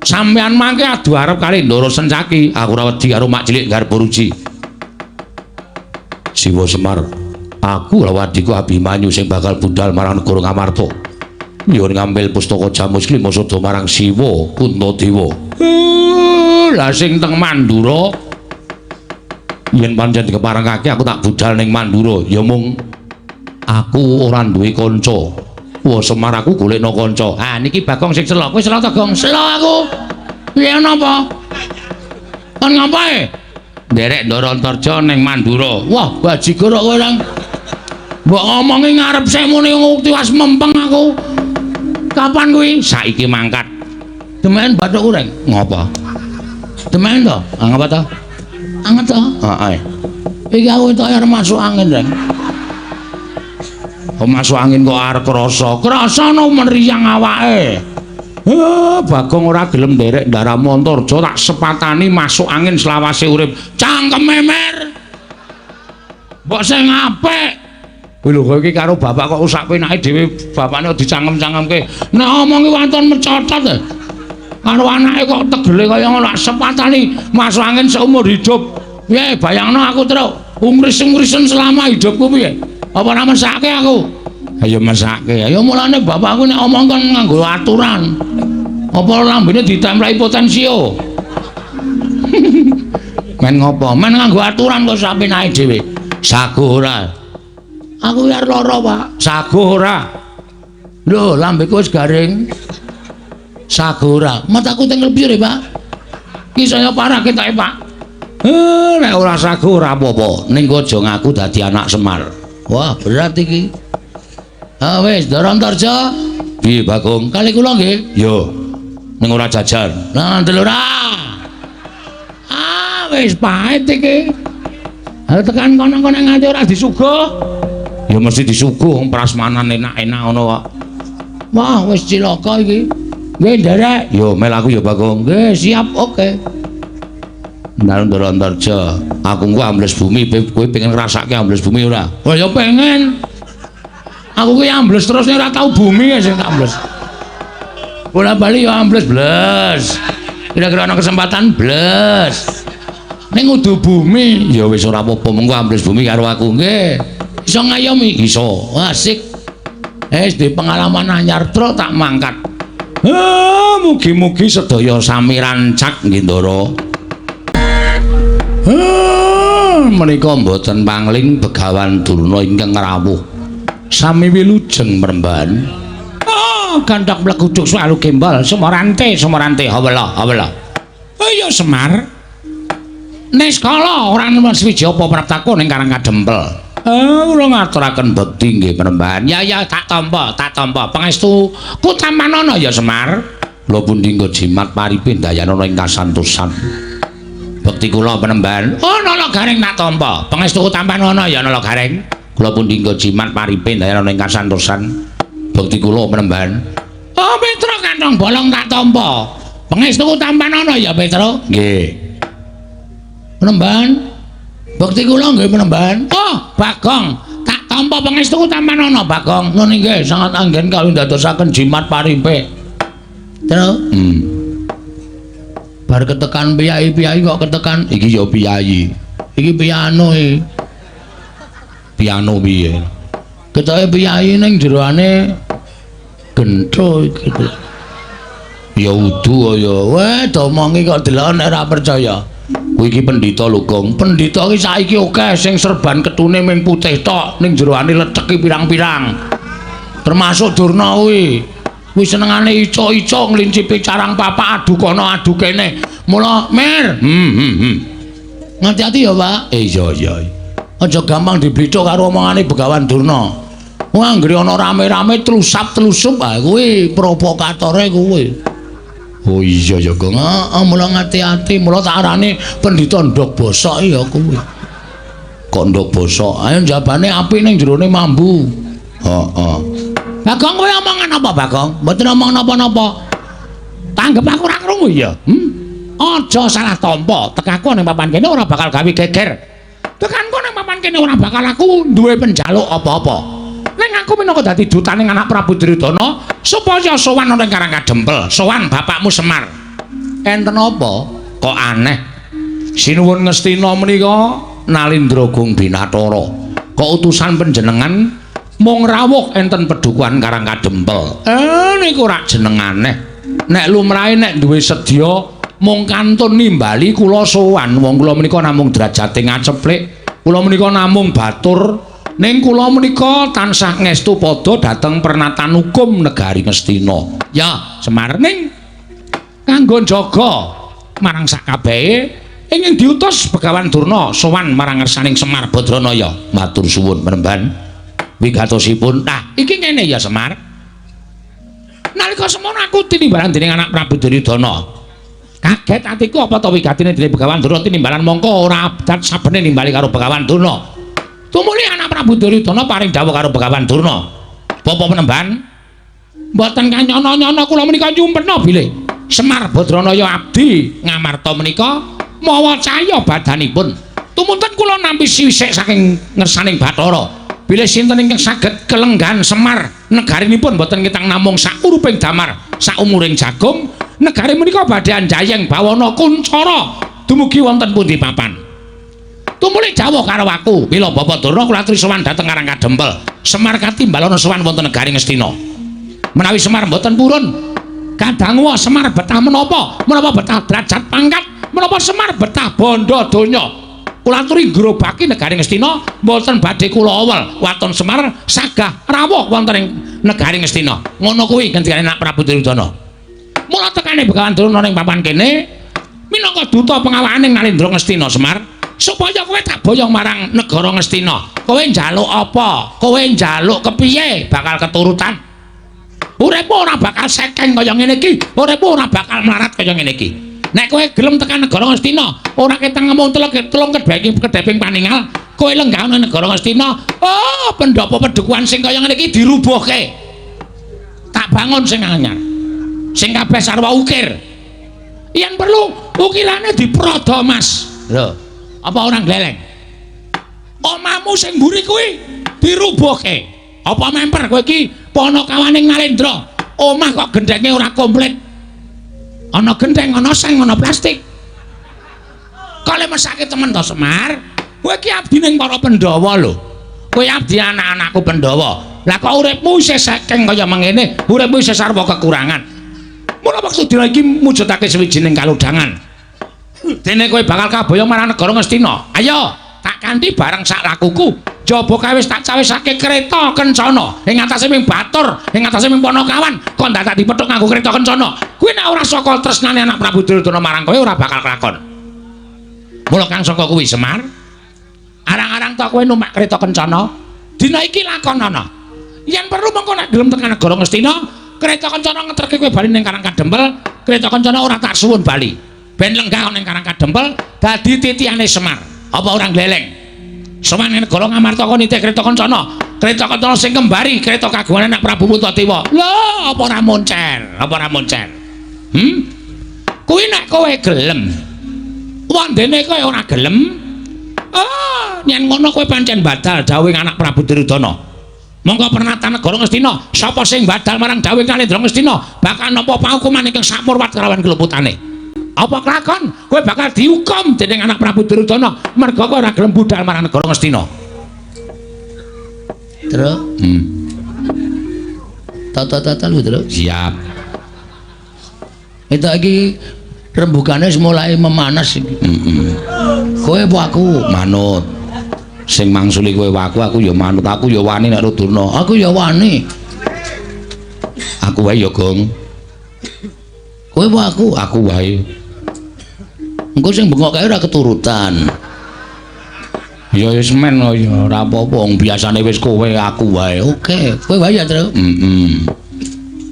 Sampeyan mangke adu arep kali Ndara Sencaki, aku ora wedi karo mak cilik Garbaruji. Siwa Semar, aku lawan adhiku Abimanyu sing bakal budal marang negara Ngamarta. Nyuwun ngambil pustaka Jamus Klimasada marang Siwa Puntadewa. Lah sing teng Mandura yen pancen dikeparengake aku tak budal ning Mandura, ya mung aku ora duwe kanca. Wah Semar aku golekno kanca. Ah niki Bagong sing selo. Kowe selo ta, Gong? Selo aku. Piye napa? Kon ngapae? Nderek Ndara Antarja ning Mandura. Wah, bajigur kok kowe nang. Mbok ngomongi ngarep sik muni tiwas mempeng aku. Kapan kuwi? Saiki mangkat. Demen bathukku, Reng. Ngopo? Demen to? Ah ngapa to? Anget to? Heeh. Iki aku entuk arep masuk angin, Reng. Kok masuk angin kok arep krasa? Krasa no meriang awake. Bagong ora gelem nderek Ndaramu Antarja tak sepatani masuk angin selawase urip. Cangkeme mer. Mbok sing apik. Lho kowe iki karo bapak kok sak penake dhewe bapakne dicangkem-cangkemke. Nek omongi waton mecotot. Karo anake kok tegele kaya ngono tak sepatani masuk angin seumur hidup. Piye bayangno aku truk ungris-ungrisen selama hidupku piye? Apa ora mesake aku? Ayo mesake. Ayo mulane bapakku nek omong kon nganggo aturan. Apa lambene ditempleki potensio? Men ngopo? Men nganggo aturan kok sak penake dhewe. Sago ora? Aku arep lara, Pak. Sago ora? Lho, lambeku wis garing. Sago ora? Mataku teng lebih, Pak. Ki saya parah ketoke, Pak. Nek ora sago ora apa-apa. Ning aja ngaku dadi anak Semar. Wah, berat iki. Ah wis, Ndara Antarja. Piye, Bagong? Kali kula nggih. Yo. Ning ora jajan. Nah, ndelok ora. Ah, wis pahit iki. Ha tekan kono-kono nganti ora disuguh. Ya mesti disuguh wong prasmanan enak-enak ngono kok. Wah, wis cilaka iki. Nggih, nderek. Yo mel aku ya, Bagong. Nggih, siap, oke. Ndara Antarja, aku engko ambles bumi, kowe pengen ngrasake ambles bumi ora? Oh ya pengen. Aku kuwi ambles terus nek ora tau bumi sing tak ambles. Bola bali ya ambles bles. Kira-kira ana kesempatan bles. Ning kudu bumi, ya wis ora apa-apa, mengko ambles bumi karo aku nggih. Iso ngayomi? Iso. Asik. Wis di pengalaman anyar truk tak mangkat. Ah, mugi-mugi sedaya sami rancak nggih Ndara. Menika mboten pangling Begawan Durna ingkang rawuh. Sami wilujeng mremban. Ah, gandhak mleguduk swalu gembal sumorante sumorante hawela hawela. Oh iya Semar. Niskala ora nemen swiji apa praptaku ning Karang Kadempel. Kula ngaturaken bekti nggih mremban. Ya ya tak tampa, tak tampa. Pangestu ku tampanana ya Semar. Kula pundi nggo jimat paripe ndayanana ing kasantosan. Bekti kula penemban. Oh Nala Gareng tak tampa. Pangestu ku tampanana ya Nala Gareng. Kula pundi nggo jimat paripe ndayanana ing kasantosan. Bekti kula penemban. Oh Petro kantong bolong tak tampa. Pangestu ku tampanana ya Petro. Nggih. Penemban. Bekti kula nggih penemban. Oh Bagong tak tampa pangestu ku tampanana Bagong. Nun inggih sangat anggen kawin ndadosaken jimat paripe. Tro. Bar ketekan piyai-piyai kok ketekan iki ya piyai. Iki piano iki. Piano piye? Ketoke piyai ning jeroane gentho iki. Ya udu ya. Weh, domongi kok delok nek ora percaya. Kuwi iki pendhita lho, Gong. Pendhita iki saiki akeh sing serban ketune ming putih tok, ning jeroane leceki pirang-pirang. Termasuk Durna kuwi. Kuwi senengane icuk-icuk nglincipi carang papak adu kono adu kene. Mula Mir. Ngati-ati ya, Pak. Iya iya. Aja gampang diblithuk karo omongane Begawan Durna. Wong anggere ana rame-rame tlusap-tlusup, ah kuwi provokatore kuwi. Oh iya ya, Gong. Heeh, mula ngati-ati, mula tak arani pendhita ndhog bosok ya kuwi. Kok ndhog bosok? Ayo njabane apik ning jerone mambu. Heeh. Bagong kowe omongan apa, Bagong? Mboten omong napa-napa. Tanggep aku ora krungu ya. Aja salah tampa. Tekaku ning papan kene ora bakal gawe geger. Tekanku ning papan kene ora bakal aku duwe penjaluk apa-apa. Ning aku minangka dadi dutaning anak Prabu Duryudana supaya sowan ana ing Karang Kadempel, sowan bapakmu Semar. Enten apa? Kok aneh. Sinuwun Ngastina menika Nalindra Gung Binathara. Kok utusan panjenengan mung rawuh enten pedukuhan Karang Kadempel. Niku rak jeneng aneh. Nek lumrahe nek duwe sedya mung kantun nimbali kula sowan. Wong kula menika namung derajate ngaceplik, kula menika namung batur, ning kula menika tansah ngestu padha dhateng pernatan hukum negari Ngastina. Ya, Semar, ning kanggo njaga marang sakabehe ingin diutus Begawan Durna sowan marang ngersaning Semar Badranaya. Matur suwun penemban. Wigatosipun. Nah, iki ngene ya Semar. Nalika semono aku tinimbalan dening anak Prabu Duryudana. Kaget atiku apa to wigatine dening Begawan Durna tinimbalan mongko ora abdat sabene nimbali karo Begawan Durna. Tumuli anak Prabu Duryudana paring dawuh karo Begawan Durna. Bapak penemban, mboten kanyono-nyono kula menika nyumpena bilih Semar Badranaya abdi Ngamarta menika mawa cahya badanipun. Tumunten kula nampi sisik saking ngersaning Bathara. Bilih sinten ingkang saged kelenggan Semar negarinipun mboten ketang namung sakuruping damar saumuring jagung negari menika badhe anjayeng bawana kuncara dumugi wonten pundi papan. Tumuli dawuh karo aku, mila Bapak Durna kula aturi sowan dhateng Karang Kadempel. Semar katimbalana sowan wonten negari Ngastina. Menawi Semar mboten purun, kadangu Semar betah menapa? Menapa betah derajat pangkat? Menapa Semar betah bondo donya? Kula aturi ngrobaki negari Ngastina mboten badhe kula awel waton Semar sagah rawuh wonten ing negari Ngastina. Ngono kuwi ngendikane anak Prabu Duryudana. Mula tekane Begawan Durna ning papan kene minangka duta pengawakane Nalindra Ngastina Semar supaya kowe tak boyong marang negara Ngastina. Kowe njaluk apa? Kowe njaluk kepiye bakal keturutan. Uripmu ora bakal sekeng kaya ngene iki, uripmu ora bakal melarat kaya ngene iki. Nek kowe gelem tekan negara Ngastina, ora ketang ngomong telung kedheping paningal, kowe lenggah nang negara Ngastina, oh pendopo pedukuhan sing kaya ngene iki dirubuhke. Tak bangun sing anyar. Sing kabeh sarwa ukir. Yen perlu ukirane diprodo Mas. Lho, apa ora gleleng? Omamu sing mburi kuwi dirubuhke. Apa memper kowe iki panakawaning Nalendra? Omah kok gendhenge ora komplit. Ana gendheng, ana seng, ana plastik. Kok le mesake temen to Semar? Kowe iki abdi ning para Pandhawa lho. Kowe abdi anak-anakku Pandhawa. Lah kok uripmu isih sekeng kaya mengene, uripmu isih sarwa kekurangan. Mula wektu dina iki mujudake sawijining kalodhangan. Dene kowe bakal kaboyong marang negara Ngastina. Ayo, tak kanthi bareng sak lakuku. Jaba kae wis tak cawisake kereta kencana. Ing atase ming batur, ing atase ming panakawan, kok dadak dipethuk nganggo kereta kencana. Kuwi nek ora saka tresnane anak Prabu Duryudana marang kowe ora bakal kelakon. Mula kang saka kuwi Semar, arang-arang tok kowe numpak kereta kencana, dina iki lakonana. Yen perlu mengko nek gelem tekan negara Ngastina, kereta kencana ngeterke kowe bali ning Karang Kadempel, kereta kencana ora tak suwun bali. Ben lenggah ning Karang Kadempel dadi titihane Semar. Apa ora gleleng? Sowan ning negara Ngamarta kon nitih kereta kencana. Kereta kencana sing kembari kereta kagungan anak Prabu Puntadewa. Lho, apa ora moncer? Apa ora moncer? Hmm? Kuwi nek kowe gelem. Wandene kowe ora gelem? Ah, yen ngono kowe pancen badal dawuhing anak Prabu Duryudana. Monggo pernatan negara Ngastina, sapa sing badal marang dawuhing Nalendra Ngastina, bakal nampa paukuman ingkang sapurwat kelawan keluputane. Apa kelakon? Kowe bakal dihukum dening anak Prabu Duryudana merga kowe ora gelem budal marang negara Ngastina. Truk. Tata-tata lho, Truk. Siap. Itu iki rembugane wis mulai memanas iki. Heeh. Kowe apa aku? Manut. Sing mangsuli kowe aku, aku ya manut. Aku ya wani nek Durna. Aku ya wani. Aku wae ya, Gong. Kowe apa aku? Aku wae. Engko sing bengok kae ora keturutan. Ya wis men ya ora apa-apa, wong biasane wis kowe aku wae. Oke, kowe wae ya, Truk. Heeh.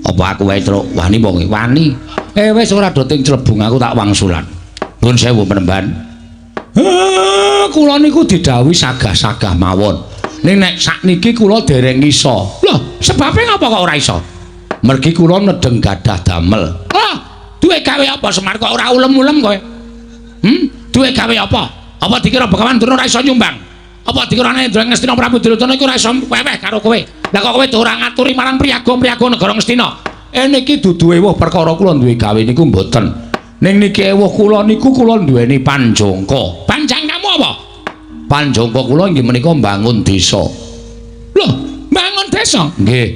Apa aku wae, Truk? Wani apa kowe? Wani. Wis ora doting clebung aku tak wangsulan. Nuwun sewu penemban. Kula niku didhawuhi sagah-sagah mawon. Ning nek sakniki kula dereng iso. Lho, sebabe ngapa kok ora iso? Mergi kula nedeng gadah damel. Lah, duwe gawe apa Semar kok ora ulem-ulem kowe? Duwe gawe apa? Apa dikira Begawan Durna ora iso nyumbang? Apa dikira Nalendra Ngastina Prabu Duryudana iku ora iso weweh karo kowe? Lah kok kowe ora ngaturi marang priyaga-priyaga negara Ngastina? Niki dudu ewuh perkara kula duwe gawe niku mboten. Ning niki ewuh kula niku kula duweni panjangka. Panjangkamu apa? Panjangka kula inggih menika mbangun desa. Lho, mbangun desa? Nggih.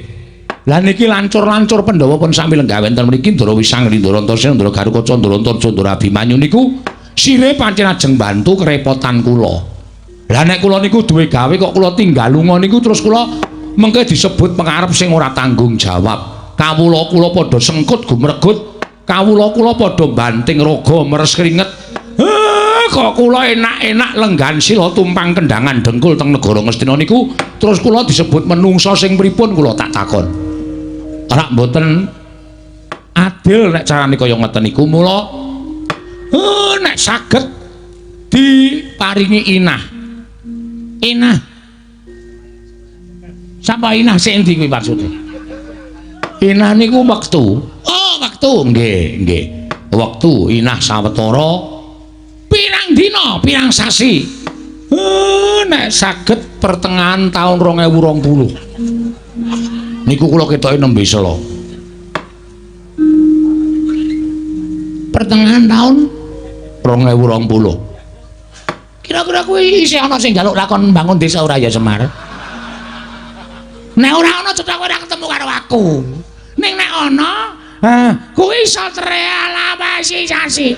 Lah niki lancur-lancur Pandhawa pun sami lenggah wonten mriki Ndara Wisang, Ndara Antasena, Ndara Garukaca, Ndara Antarja, Ndara Abimanyu niku sire pancen ajeng bantu kerepotan kula. Lah nek kula niku duwe gawe kok kula tinggal lunga niku terus kula mengke disebut pengarep sing ora tanggung jawab. Kawula kula padha sengkut gumregut, kawula kula padha banting raga meres keringet. Kok kula enak-enak lenggan sila tumpang kendangan dengkul teng negara Ngastina niku terus kula disebut menungsa sing pripun kula tak takon. Ora mboten adil nek carane kaya ngeten niku. Mula nek saged diparingi inah. Inah. Sapa inah sing endi kuwi maksude? Inah niku wektu. Oh, wektu. Nggih, nggih. Wektu inah sawetara pirang dina, pirang sasi. Nek saged pertengahan taun 2020. Niku kula ketoke nembe sela. Pertengahan taun 2020. Kira-kira kuwi isih ana sing njaluk lakon mbangun desa ora ya Semar? Nek ora ana cetha kowe ora ketemu karo aku. Ning nek ana, kuwi iso terrealisasi.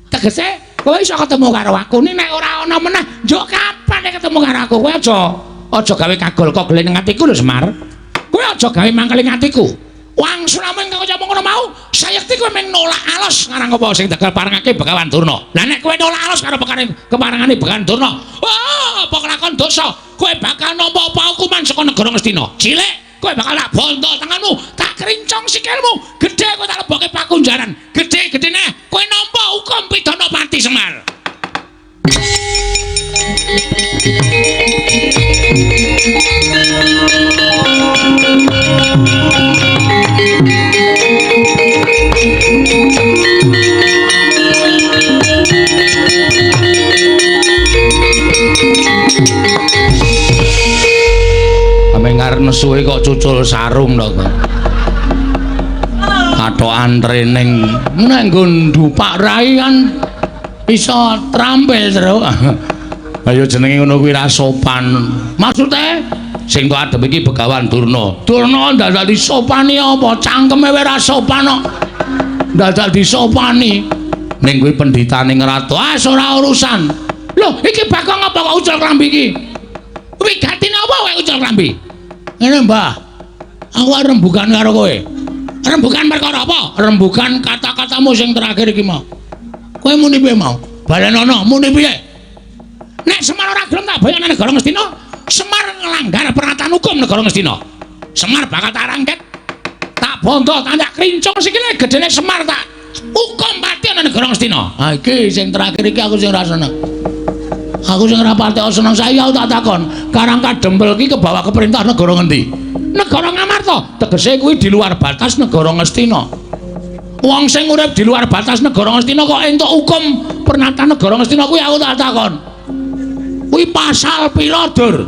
Tegese kowe iso ketemu karo aku. Ning nek ora ana meneh, njuk kapan nek ketemu karo aku? Kowe aja gawe kagol kogel ning atiku lho Semar. Kowe aja gawe mangkel ing atiku. Wangsulamu ingkang kaya ngono mau, sayekti kowe mung nolak alos ngarang apa sing tegal parengake Begawan Durna. Lah nek kowe nolak alos karo keparengane Begawan Durna, wah, apa kelakon dosa? Kowe bakal nampa paukuman saka negara Ngastina. Cilik, kowe bakal tak bondo tanganmu, tak krincong sikilmu, gedhe kowe tak lebokke pakunjaran. Gedhe-gedhe neh kowe nampa hukum pidana pati Semar. Mungsuhe kok cucul sarung to kok. Katokan training nek nggo ndupak rai kan iso trampil terus. Ayo jenenge ngono kuwi ra sopan. Maksude sing tok adep iki Begawan Durna. Durna dadak disopani apa? Cangkeme wae ra sopan kok. Dadak disopani. Ning kuwi pendhitane ngratu. Ah ora urusan. Lho, iki Bagong apa kok ucul klambi iki? Wigatine apa wae ucul klambi? Ngene, Mbah. Aku arep rembugan karo kowe. Rembugan perkara apa? Rembugan kata-katamu sing terakhir iki mau. Kowe muni piye mau? Balenono muni piye? Nek Semar ora gelem tak boyong nang negara Ngastina, Semar nglanggar pernatan hukum negara Ngastina. Semar bakal tak rangket, tak bondo, tak krincung sikile gedene Semar tak hukum pati nang negara Ngastina. Ha iki sing terakhir iki aku sing ora seneng. Aku sing ora pati seneng saiki aku tak takon, Karang Kadempel iki kebawa ke perintah negara ngendi? Negara Ngamarta. Tegese kuwi di luar batas negara Ngastina. Wong sing urip di luar batas negara Ngastina kok entuk hukum pernatan negara Ngastina kuwi aku tak takon. Kuwi pasal pira, Dur?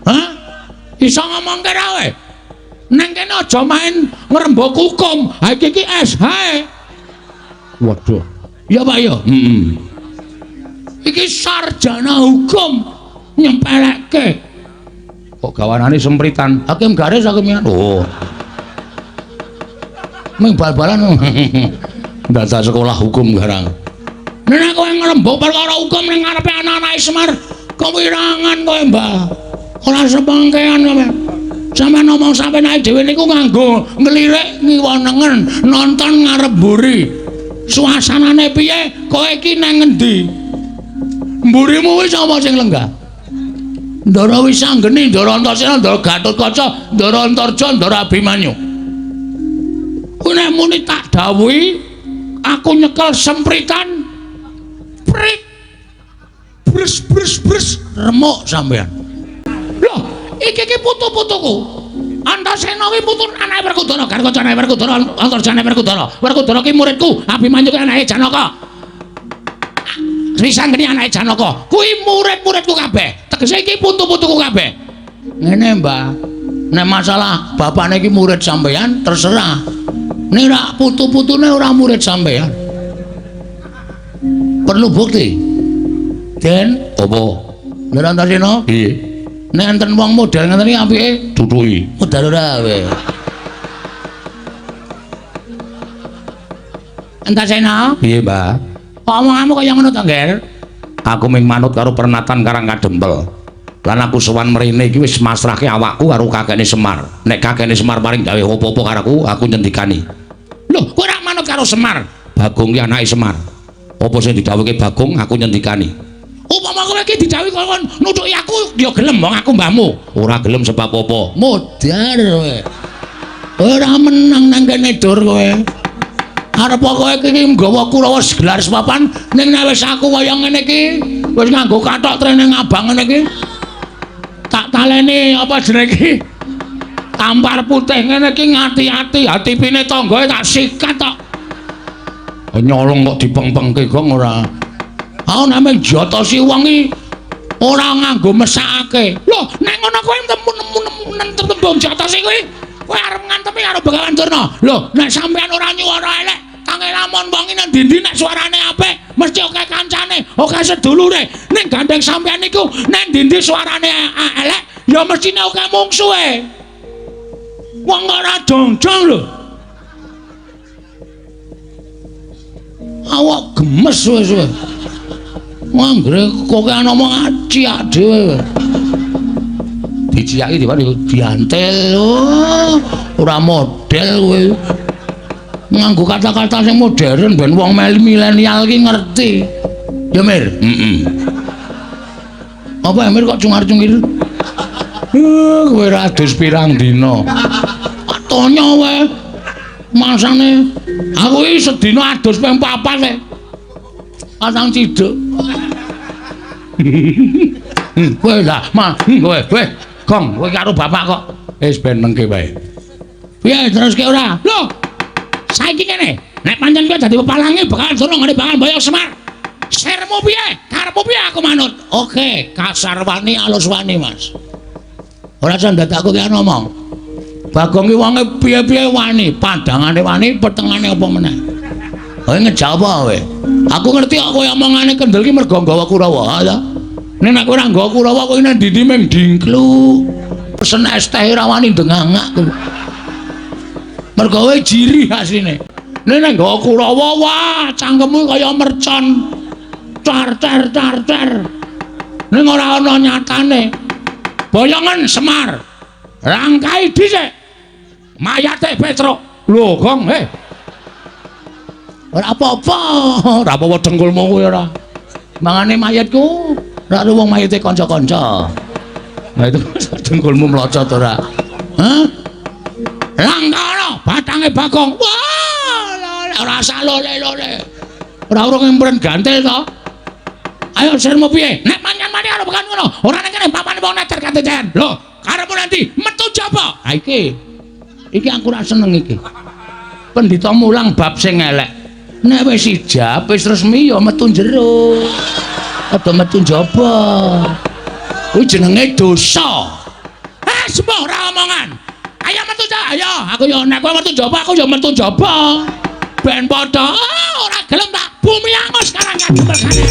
Hah? Iso ngomongke ra kowe? Nang kene aja main ngrembug hukum. Ha iki iki SH. Waduh. Ya Pak ya. Heeh. Iki sarjana hukum nyempelekke. Kok gawanane sempritan? Hakim garis hakim. Oh. Ming bal-balan. Dadak sekolah hukum garang. Nek kowe ngrembug perkara hukum ning ngarepe anak-anake Semar, kewirangan kowe, Mbah. Ora sepengkean kowe. Sampeyan ngomong sampeyan dhewe niku nganggo nglirik ngiwa nengen, nonton ngarep mburi. Suasanane piye? Kowe iki nang ngendi? Mburimu wis apa sing lenggah? Ndara Wisanggeni, Ndara Antasena, Ndara Gatotkaca, Ndara Antarja, Ndara Abimanyu. Kuwi nek muni tak dawuhi, aku nyekel sempritan prit brus brus brus remuk sampean. Loh, iki iki putu-putuku. Antasena kuwi putu anake Werkudara, Gatotkaca anake Werkudara, Antarja anake Werkudara. Werkudara ki muridku, Abimanyu ki anake Janaka. Wisanggeni anake Janaka. Kuwi murid-muridku kabeh. Tegese iki putu-putuku kabeh. Ngene, Mbah. Nek masalah bapakne iki murid sampean terserah. Nek ora putu-putune ora murid sampean. Perlu bukti. Den, apa? Ndara Antasena? Piye? Nek enten wong model ngeten iki apike duduhi. Modal ora kowe. Antasena? Piye, Mbah? Kok omonganmu kaya ngono to, Ngger? Aku mung manut karo pernatan Karang Kadempel. Lan aku sowan mrene iki wis masrahke awakku karo kakekne Semar. Nek kakekne Semar paring gawe apa-apa karo aku, aku nyendikani. Lho, kowe ora manut karo Semar? Bagong ki anake Semar. Apa sing didhawuhke Bagong, aku nyendikani. Upama kowe iki didhawuhi kon nuthuki aku, ya gelem wong aku mbahmu. Ora gelem sebab apa? Modar kowe. Ora menang nang kene Dur kowe. Arep kowe iki nggawa Kurawa gelar sepapan ning nek wis aku kaya ngene iki, wis nganggo kathok trene ngabang ngene iki. Tak taleni apa jenenge iki? Tampar putih ngene iki ngati-ati, hatipine tanggae tak sikat tok. Nyolong kok dipengpengke gong ora. Aku namung jotosi wong iki ora nganggo mesakake. Lho, nek ngono kowe nemu tembung jotosi kuwi, kowe arep ngantemi karo Begawan Durna. Lho, nek sampean ora nyuwara elek, tange lamun wong iki nang ndi-ndi nek suarane apik, mesti akeh kancane, akeh sedulure. Ning gandeng sampean niku nek ndi-ndi suarane elek, ya mestine akeh mungsuhe. Wong ora jongjong lho. Awak gemes wis kowe. Anggere kokean omong ciak dhewe. Diciaki dhewe diantel. Oh, ora model kowe. Nganggo kata-kata sing modern ben wong milenial ki ngerti. Ya Mir? Heeh. Apa Mir kok cungar-cungir? Kowe ora adus pirang dina. Atonya wae. Masane aku iki sedina adus ping 4 e. Patang ciduk. Kowe lah, ma, kowe, kowe, gong, kowe karo bapak kok. Wis ben nengke wae. Piye teruske ora? Lho. Saiki kene, nek pancen kowe dadi pepalange bakal sono ngene bakal boyong Semar. Sermu piye? Karepmu piye aku manut? Oke, kasar wani alus wani, Mas. Ora usah dadak aku ki ngomong. Bagong ki wonge piye-piye wani, padangane wani, petengane apa meneh. Kowe ngejawab kowe. Aku ngerti kok kowe omongane kendel ki mergo nggawa Kurawa, ha ta? Nek kowe ora nggawa Kurawa kowe nang ndi-ndi mung dingklu. Pesen es teh ora wani ndengangak kowe. Mergo kowe jirih asline. Nek nek nggawa Kurawa, wah, cangkemmu kaya mercon. Car car car car. Ning ora ana nyatane. Boyongen Semar. Rangkai dhisik. Mayate Petruk. Lho, Gong, he. Ora apa-apa, ora apa-apa dengkulmu kuwi ora. Mangane mayatku, ora wong mayate kanca-kanca. Nah itu dengkulmu mlocot ora. Hah? Langkara batange Bagong. Wah, ora salole-lole. Ora urung empren gantil to. Ayo sirmu piye? Nek manyan mani karo bukan ngono. Ora ning kene papane wong neter katecen. Lho, karepmu nanti metu jaba. Ha iki. Iki aku ora seneng iki. Pendhita mulang bab sing elek. Nek wis ijab, wis resmi ya metu jero. Aja metu njaba. Kuwi jenenge dosa. Eh, sembuh ora omongan. Ayo metu ta, ayo. Aku ya nek kowe metu njaba, aku ya metu njaba. Ben padha. Ah, ora gelem tak bumi angus sekarang kadung mergane.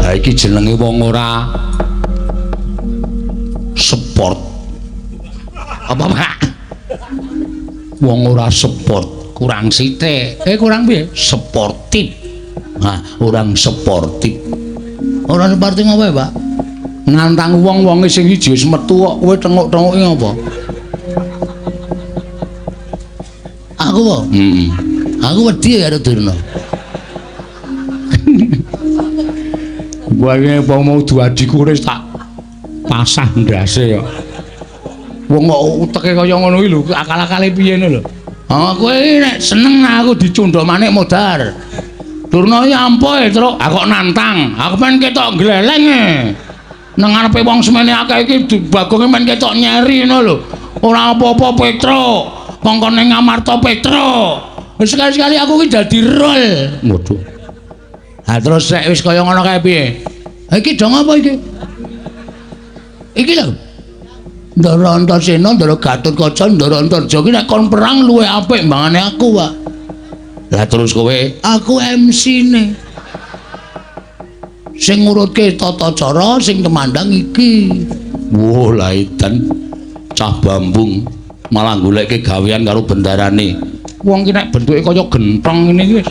Ha iki jenenge wong ora sport. Apa, Pak? Wong ora sport, kurang sithik. Kurang piye? Sportif. Nah, orang sportif. Ora sportif apa ya, Pak? Nantang wong-wonge sing siji wis metu kok kowe tenguk-tenguki apa? Aku apa? Heeh. Aku wedi karo Durna. Wae apa mau duadiku wis tak pasah ndase kok. Wong kok uteke kaya ngono iki lho, akal-akale piye ngono lho. Ah, kowe nek seneng aku dicundha manik modar. Durna iki ampuh e, Truk. Aku kok nantang. Aku men ketok gleleng e. Nang ngarepe wong semene akeh iki Bagonge men ketok nyeri ngono lho. Ora apa-apa Petruk. Kongkon ning Ngamarta Petruk. Wis sekali-sekali aku iki dadi rol. Waduh. Ha terus nek wis kaya ngono kae piye? Ha iki dong apa iki? Iki lho. Ndara Antasena, Ndara Gatotkaca, Ndara Antarja iki nek kon perang luwih apik mbangane aku, Pak. Lah terus kowe? Aku MC-ne. Sing ngurutke tata cara, sing temandang iki. Wah, lah edan cah bambung malah goleke gawean karo bendarane. Wong ki nek bentuke kaya genthong ngene iki wis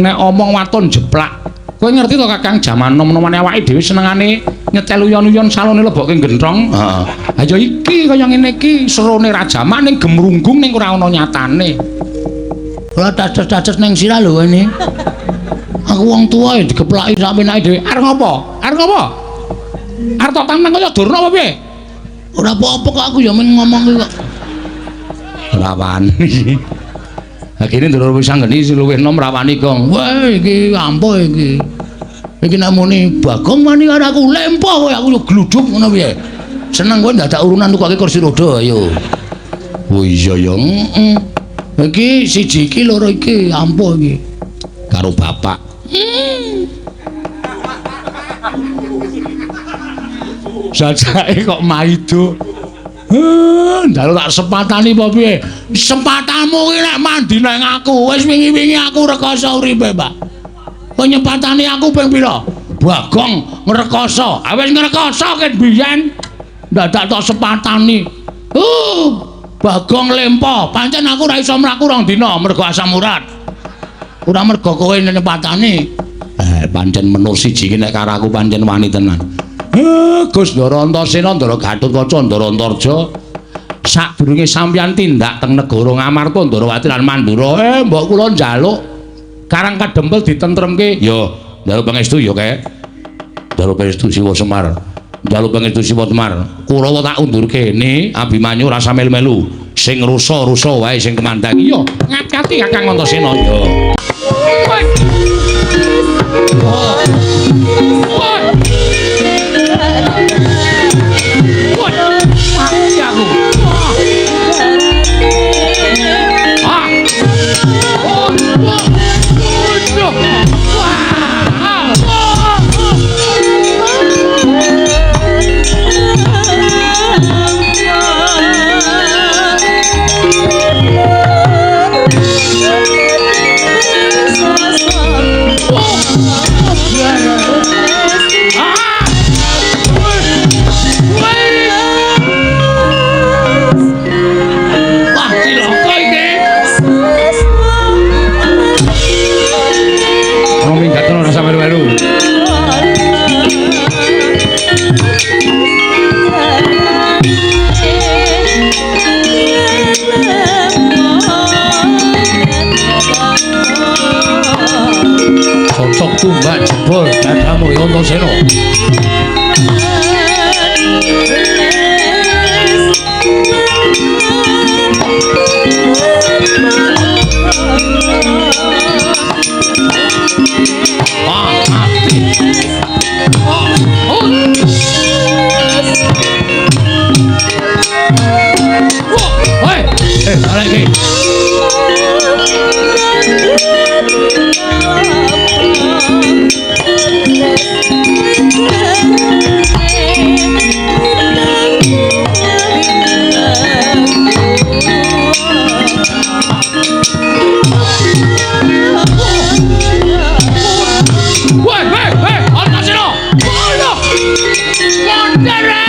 nek omong waton jeplak. Kowe ngerti to Kakang, jaman nom-nomane awake dhewe senengane nyetel uyon-uyon salone lebokke genthong. Heeh. Ha ya iki kaya ngene iki serone rajaman ning gemrunggung ning ora ana nyatane. Ora taces-taces ning sirah lho ini. Aku wong tuwa ya digeplaki sak penake dhewe. Arep ngopo? Arep ngopo? Arep tok tantang kaya Durna apa piye? Ora apa-apa kok aku ya men ngomong ki kok. Ora wani. Ha kene ndoro wis anggeni sing luwih enom ra wani, Gong. Wah, iki ampuh iki. Iki nek muni Bagong wani karo aku lempo kowe aku gluduk ngono piye. Seneng kowe dadak urunan tukoke kursi roda ayo. Oh iya ya. Heeh. Iki siji iki loro iki ampuh iki. Karo bapak. Jajake kok maido. Njaluk tak sepatani apa piye? Sepatamu ki nek mandi nang aku, wis wingi-wingi aku rekoso uripe, Pak. Kowe nyepatani aku ping pira? Bagong ngrekoso. Ah wis ngrekoso ket biyen. Dadak tok sepatani. Bagong lempo. Pancen aku ora iso mlaku rong dina mergo asam urat. Ora mergo kowe nyepatani. Pancen menur siji ki nek karo aku pancen wani tenan. Gus Ndara Antasena, Ndara Gatotkaca, Ndara Antarja, sadurunge sampeyan tindak teng negara Ngamarta, Ndarawati lan Mandura, mbok kula njaluk Karang Kadempel ditentremke. Ya, njaluk pangestu ya, Kek. Njaluk pangestu Siwa Semar. Njaluk pangestu Siwa Semar. Kurawa tak undurke ne Abimanyu rasa melu-melu. Sing rusa-rusa wae sing kemandang. Iya, ngati-ati Kakang Antasena ya. Jebol dadamu Antasena. Ah, mati. Oh, oh. Wah, hei, balik iki. Woi, hei, hei, Antasena. Ngono. Mondere.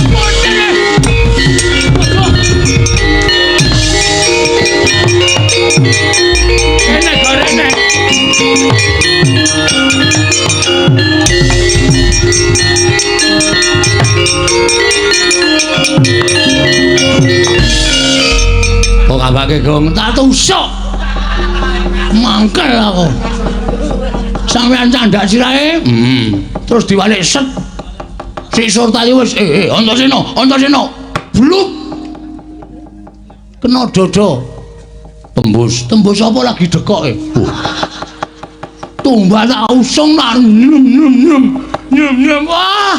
Mondere. Enak gorene. Kok kabake gong tak tusuk. Mangkel aku. Sampeyan candak sirahe? Heeh. Terus diwalik set. Si Surtayu wis Antasena, Antasena. Blup. Kena dodo. Tembus. Tembus apa lagi dekoke? Tumbal tak usung tak nyem nyem nyem. Nyem nyem. Wah,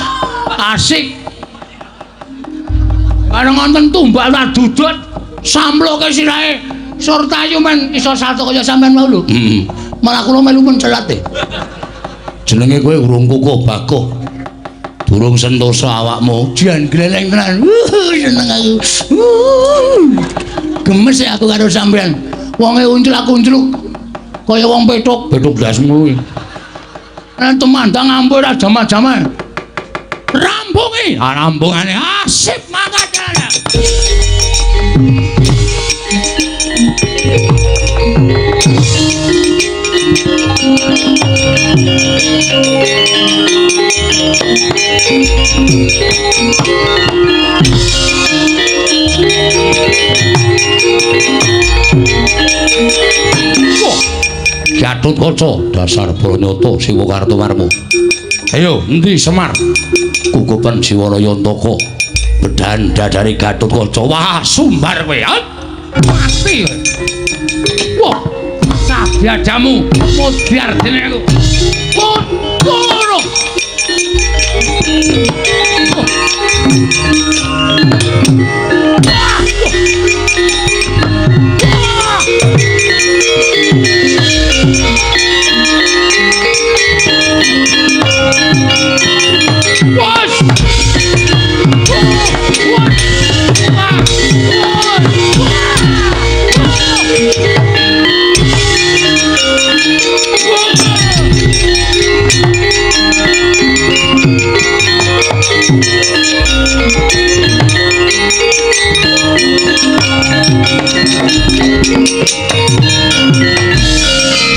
asik. Bareng wonten tumbal tak dudut samploke sirahe Surtayu men iso salto kaya sampean mau lho. Heeh. Malah kula melu mencelat e. Jenenge kowe urung kukuh bakuh. Durung sentosa awakmu. Jan gleleng tenan. Seneng aku. Gemes aku karo sampean. Wonge uncul aku uncluk. Kaya wong petuk, petuk blasmu kuwi. Nek tumandang ampun ora jaman-jaman. Rampungi, ah rampungane asip mangkat. Gatotkaca dasar Branyata Siwa Kartomarma. Ayo endi Semar? Kukupen Jiwara Yantaka. Bedan dadare Gatotkaca. Wah, sumbar kowe. Mati kowe. Wah, sabyadamu mudyar dene aku. Ngono.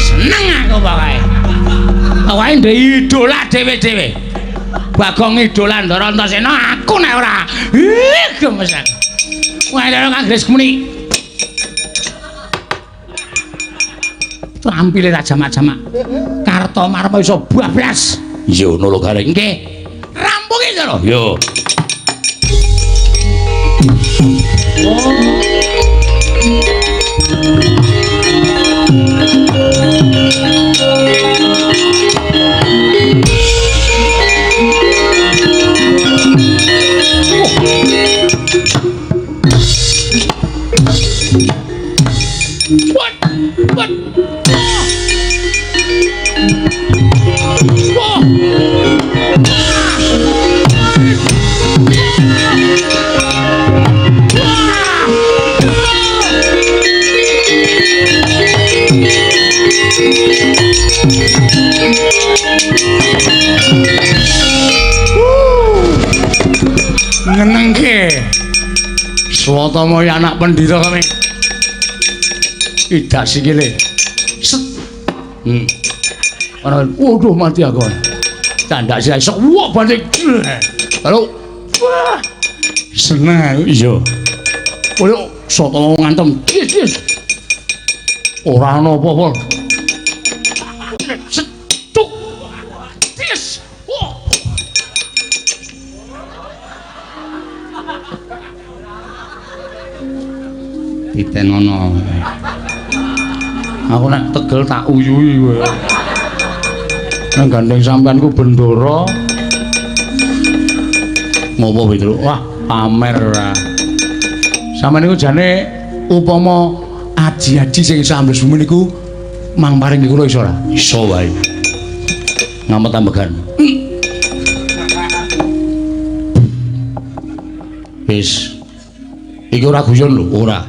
Seneng aku pokoke. Pokoke ndek idola dhewe-dhewe. Bagong idola Ndara Antasena aku nek ora. Ih, gemes aku. Wah, lha kang muni. Trampile ra jamak-jamak. Kartomarma iso bablas. Iya ngono lho Gareng. Nggih. Rampungi Ndara. Yo. Oh. What? What? Oh. Ngenengke. Swatama anak pendhita kami. Idak sikile. Set. Ana waduh mati aku. Candak sirahe sok wah banting. Halo. Wah. Seneng aku. Iya. Koyo Swatama ngantem. Yes, yes. Ora ana apa-apa. Setuk. Tis. Oh. Titenono. Aku nek tegel tak uyuhi kowe. Nang gandeng sampean ku bendoro. Ngopo Petruk? Wah, pamer ora. Sampeyan niku jane upama aji-aji sing iso ambles bumi niku mang paring kula iso ora? Iso wae. Ngamet ambegan. Wis. Iki ora guyon lho, ora.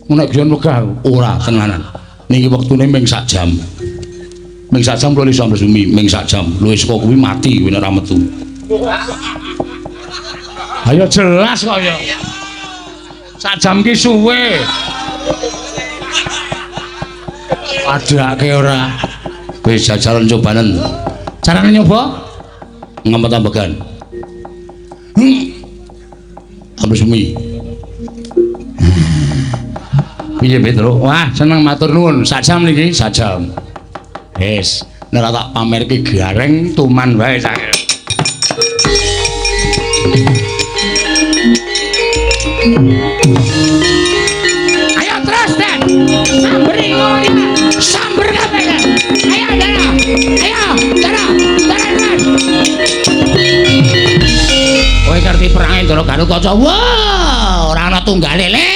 Nek guyon wegah ora tenanan. Niki wektune ming sak jam. Ming sak jam kula iso ambles bumi, ming sak jam. Lho wis kok kuwi mati kuwi nek ora metu. Ayo jelas kok ya. Sak jam ki suwe. Padhake ora. Kowe jajalan cobanen. Carane nyoba? Ngamet ambegan. Ambles bumi. Piye Petruk? Wah, seneng matur nuwun. Sak jam niki, sak jam. Wis, nek tak pamerke gareng tuman wae sak. Ayo terus, Den. Samberi ngono iki. Samber kabeh. Ayo, Dara. Ayo, Dara. Dara terus. Kowe ngerti perange Ndara Gatotkaca? Wah, ora ana tunggale, Le.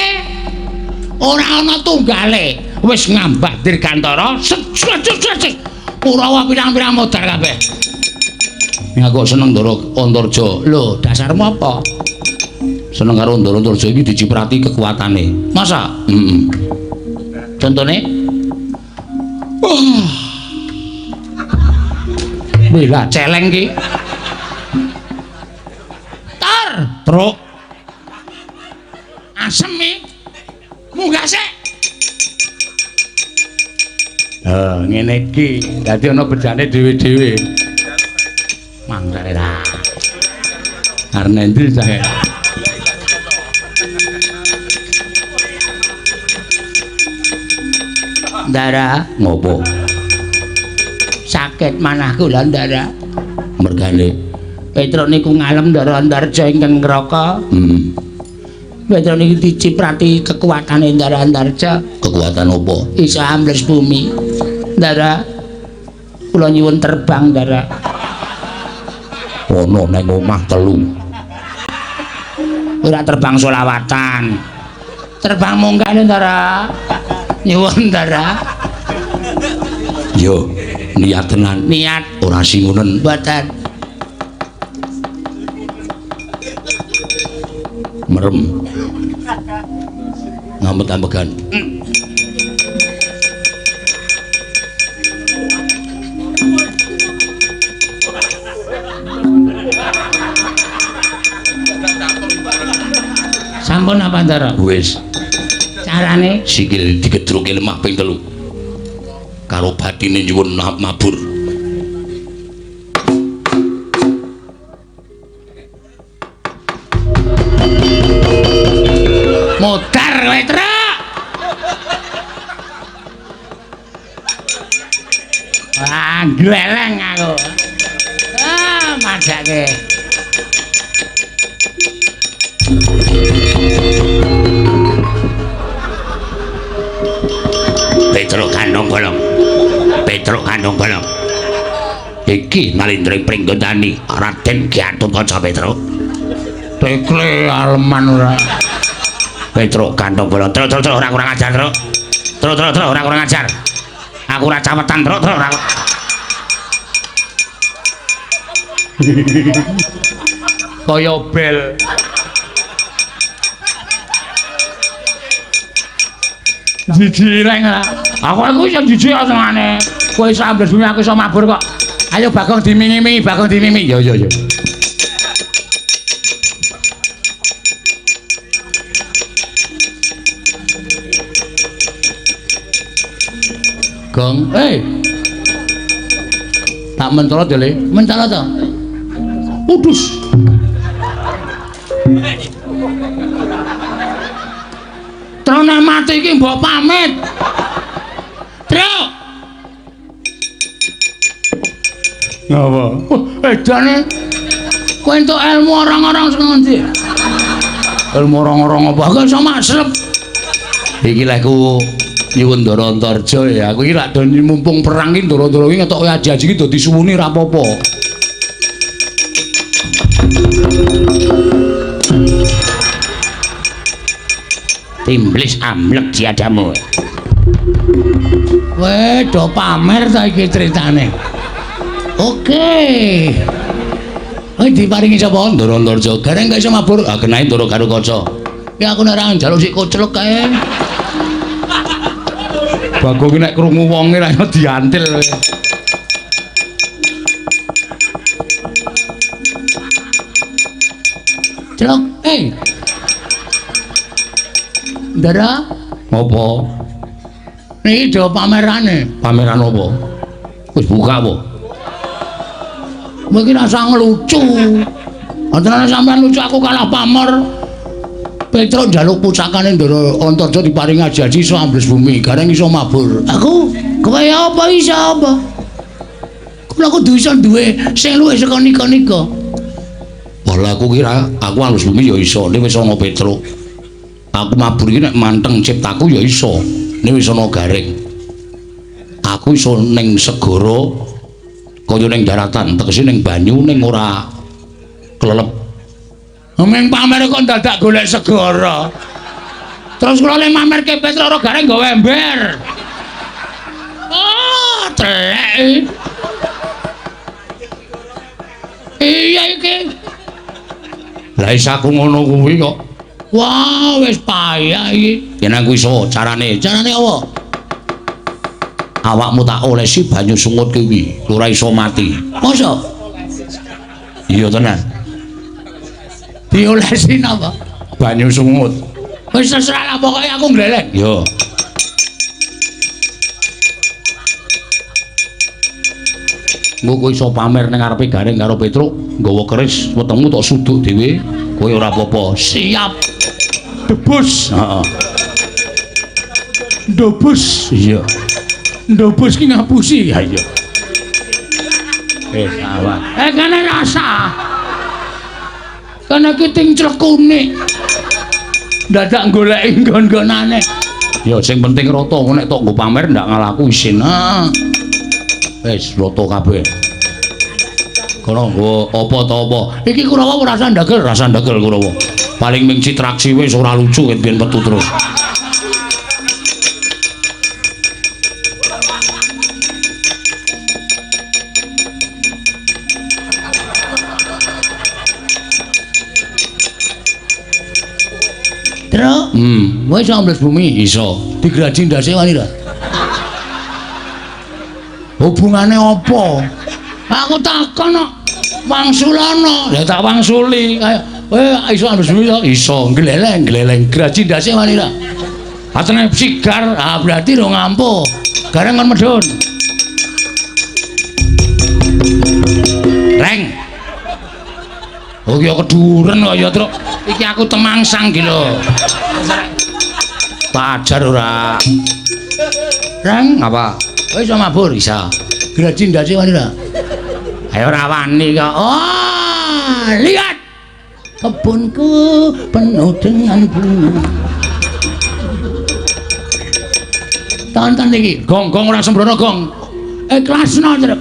Ora ana tunggale. Wis ngambah dirgantara. Kurawa pirang-pirang modar kabeh. Aku seneng Ndara Antarja. Lho, dasarmu apa? Seneng karo Ndara Antarja iki diciprati kekuatane. Masa? Heeh. Contone? Wah. Wih lah celeng ki. Tar, truk. Asem iki. Munggah sik. Ngene iki. Dadi ana bejane dhewe-dhewe. Mangkare ra. Arep endi cah? Ndara, ngopo? Sakit manah kula, Ndara. Mergane Petruk niku ngalem Ndara Antarja ingkang ngraka. Heeh. Petruk niku diciprati kekuatane Ndara Antarja. Kekuatan apa? Iso ambles bumi. Ndara, kula nyuwun terbang, Ndara. Ono nang omah telu. Ora terbang solawatan. Terbang munggah, Ndara. Nyuwun, Ndara. Yo, niat tenan. Niat ora singunen. Mboten. Merem. Ngamet ambegan. Sampun apa, Ndara? Wis. Carane sikil digedruke lemah ping 3. Karo batine nyuwun mabur. Modar kowe, Truk. Wah, gleleng aku. Ah, majake. Petruk kandung bolong. Petruk kandung bolong. Iki nalindring pringgondani Raden Gatotkaca Petruk. Tekle aleman ora. Petruk kandung bolong. Truk truk truk ora kurang ajar, Truk. Truk truk truk ora kurang ajar. Aku ora cawetan, Truk truk ora. Kaya bel. Jijireng lah. Aku iso jijik senengane. Kowe iso ambles bumi, aku iso mabur kok. Ayo Bagong dimingi-mingi, Bagong dimingi. Yo yo yo. Gong, eh. Tak mencolot ya, Le. Mencolot to. Udus. Trone mati iki mbok pamit. Truk. Ngapa? Edane. Kowe entuk ilmu orang-orang sing ngendi? Ilmu orang-orang apa? Aku iso maslep. Iki lek ku nyuwun Ndara Antarja ya. Aku iki lak do mumpung perang iki Ndara-ndara iki ngetoke aji-aji iki dadi suwuni ra apa-apa. Timblis amlek diadamu. Weh, do pamer ta iki critane. Oke. Kowe diparingi sapa? Ndara Antarja. Gareng gak iso mabur. Ah kenae Ndara Garukaca. Ya aku nek ora njaluk sik koclek kae. Bagong ki nek krungu wonge ra iso diantil. Celok, eh. Ndara, Apa? niki do pamerane. Pameran apa? Wis buka apa? Kowe iki rasa ngelucu. Antarane sampean lucu aku kalah pamer. Petruk njaluk pusakane Ndara Antarja diparingi aji-aji iso ambles bumi, gareng iso mabur. Aku kowe apa iso apa? Kula kudu iso duwe sing luwih saka nika-nika. Wah, aku kira aku ambles bumi ya iso, nek wis ana Petruk. Aku mabur iki nek manteng ciptaku ya iso, nek wis ana gareng. Aku iso ning segara kaya ning daratan, tegese ning banyu ning ora klelep. Ming pamer kok dadak golek segara. Terus kula le mamerke Petruk ora gareng nggawa ember. Oh, telek. Iya iki. Lah iso aku ngono kuwi kok. Wah, wis payah iki. Yen aku iso carane, Carane apa? Awakmu tak olesi banyu sungut kuwi, ora iso mati. Masa Iya tenan. diolesi napa? Banyu sungut. Wis terserah lah pokoke aku ngleleng. Yo. Engko kowe iso pamer ning ngarepe Gareng karo Petruk, nggawa keris wetengmu tok suduk dhewe, kowe ora apa-apa. Siap. Debus. Heeh. Ndobus. Iya. Ndobus ki ngapusi. Ya iya. Eh, awas. Eh kene rasa. Kene ki ting clekune. Dadak goleki nggon-nggonane. Ya sing penting rata, nek tok nggo pamer ndak ngalaku isin. Heeh. Wis rata kabeh. Kono nggo apa ta apa. Iki Kurawa ora rasa ndagel. Rasa ndagel Kurawa. Paling ming citraksi wis ora lucu ket biyen metu terus. Truk. Kowe iso ambles bumi? Iso. Digraji ndase wani ra? Hubungane apa? Aku takon kok. Wangsulana. Ya tak wangsuli. Ayo, kowe iso ambles bumi to? Iso, Gleleng, gleleng. Graji ndase wani ra? Atene sigar. Ah, berarti ro ngampuh. Gareng kon medhun. Reng. Oh ya keduren kok ya, Truk. Iki aku temangsang iki lho. Tak ajar ora. Reng, Apa? kowe iso mabur? Bisa. Graji ndase wani ra? Ayo ora wani kok. Oh, lihat. Kebunku penuh dengan bunga. Tonton iki. Gong gong ora sembrono gong. Ikhlasno, Truk.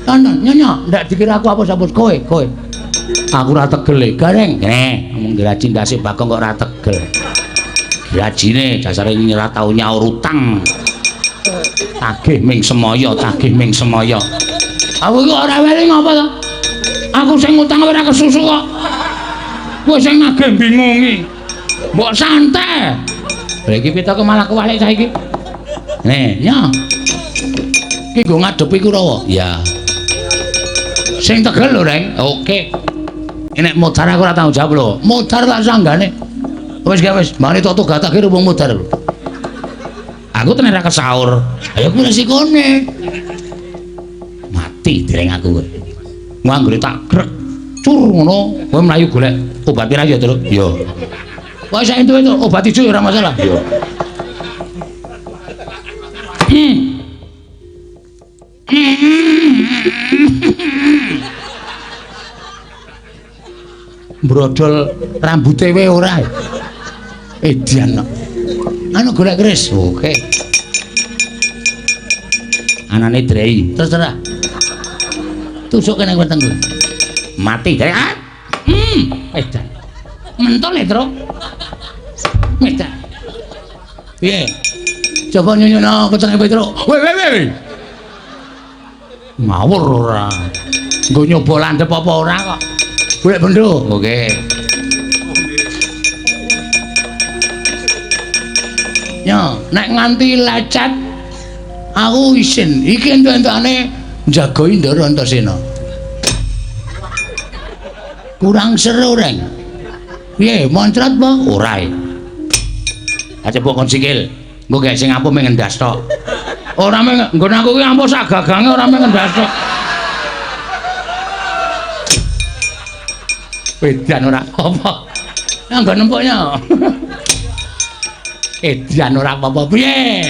Tonton, nyonya, ndak dikira aku apus-apus kowe, kowe. Aku ora tegel e. Gareng. Ngene, ngomong graji ndase Bagong kok ora tegel. Grajine dasare ora tau nyaur utang. Tagih ming semaya, tagih ming semaya. Aku iki ora weling apa to? Aku sing ngutang ora kesusu kok. Kowe sing nagih bingungi. Mbok santai. Lha iki pitoke malah kewalik saiki. Nih, Ya. Iki nggo ngadepi Kurawa. ya. Sing tegel lho, Reng. Oke. Nek modar aku ora tanggung jawab lho. Modar tak sanggane. Wis gak wis, mari tok gatake wong modar lho. Aku tenan ora kesaur. Ayo kuwi resikone. Mati dereng aku kowe. Nganggone tak grek cur ngono, kowe mlayu golek obat pira ya, Truk? Yo. Wah, sak entuk itu obat ijo ya ora masalah. Yo. Brodol rambute wae ora. Edian kok. Anu golek keris. Oke. Anane drei. Terserah. Tusuk kene wetengku. Mati drei. Ah. Edan. Mentol e, Truk. Edan. Piye? Coba nyunyuno wetenge Petruk. Weh weh weh. Ngawur ora. Nggo nyoba landhep apa ora kok. Golek bendo. Oke. Yo, nek nganti lecet aku isin. Iki entuk-entukane njagoi Ndara Antasena. Kurang seru, Reng. Piye, moncrot apa? Ora. Aja mbok kon sikil. Engko gek sing ampuh mung ngendas tok. Ora mung nggon aku ki ampuh sak gagange ora mung ngendas tok. Edan ora apa. Nggon nempuknya. Edan ora apa-apa piye?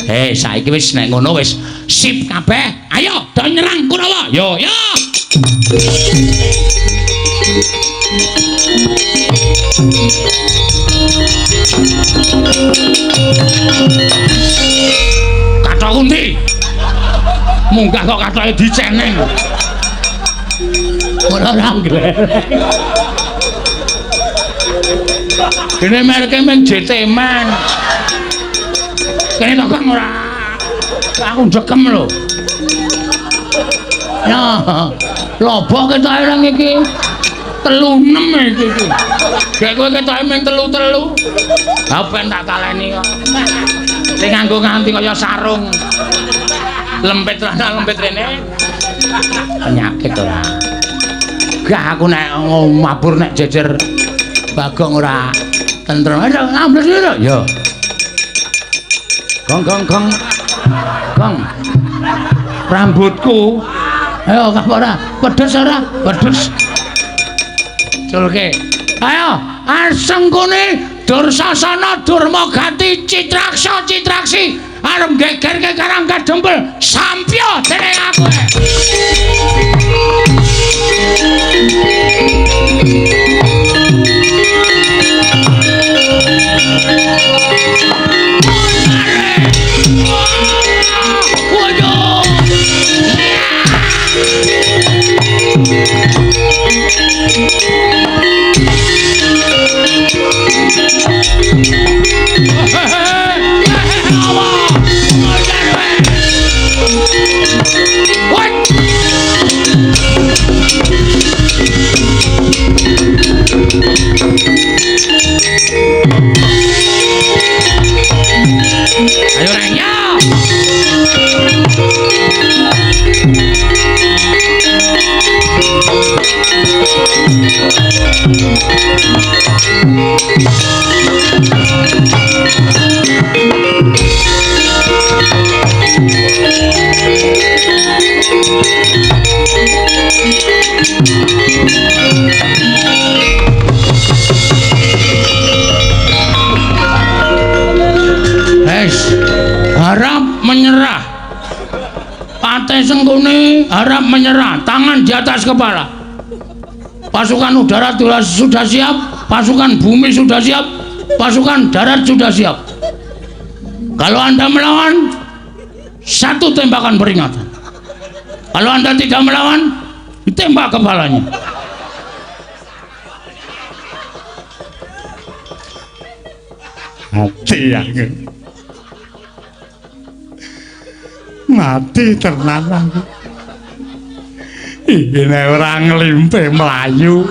Hei, saiki wis nek ngono wis sip kabeh. Ayo do nyerang Kurawa. Yo yo. Kathok endi? Munggah kok kathoke diceneng. Ora ora gleleng. Dene merke men JT man. Kene tok ora. Aku njekem lho. Ya, lobok ketoke nang iki. 36 iki iki. Gek kowe ketoke mung 3-3. Ha ben tak taleni kok. Sing nganggo nganti kaya sarung. Lempit rana lempit rene. Penyakit ora. Gah aku nek mabur nek jejer Bagong ora tentrem. Ayo ambles lho. Ya. Gong gong gong. Gong. Rambutku. Ayo kah ora? Pedes ora? Pedes. Culke. Ayo, Asengkuni Dursasana Durmagati Citraksa Citraksi arep gegerke Karang Kadempel sampya dening aku. Ayo Reng, ya. Wes, harap menyerah. Patih Sengkuni harap menyerah, tangan di atas kepala. Pasukan udara sudah siap, pasukan bumi sudah siap, pasukan darat sudah siap. Kalau Anda melawan, satu tembakan peringatan. Kalau Anda tidak melawan, ditembak kepalanya. Mati aku. Mati tenan aku. Iki nek ora nglimpe mlayu,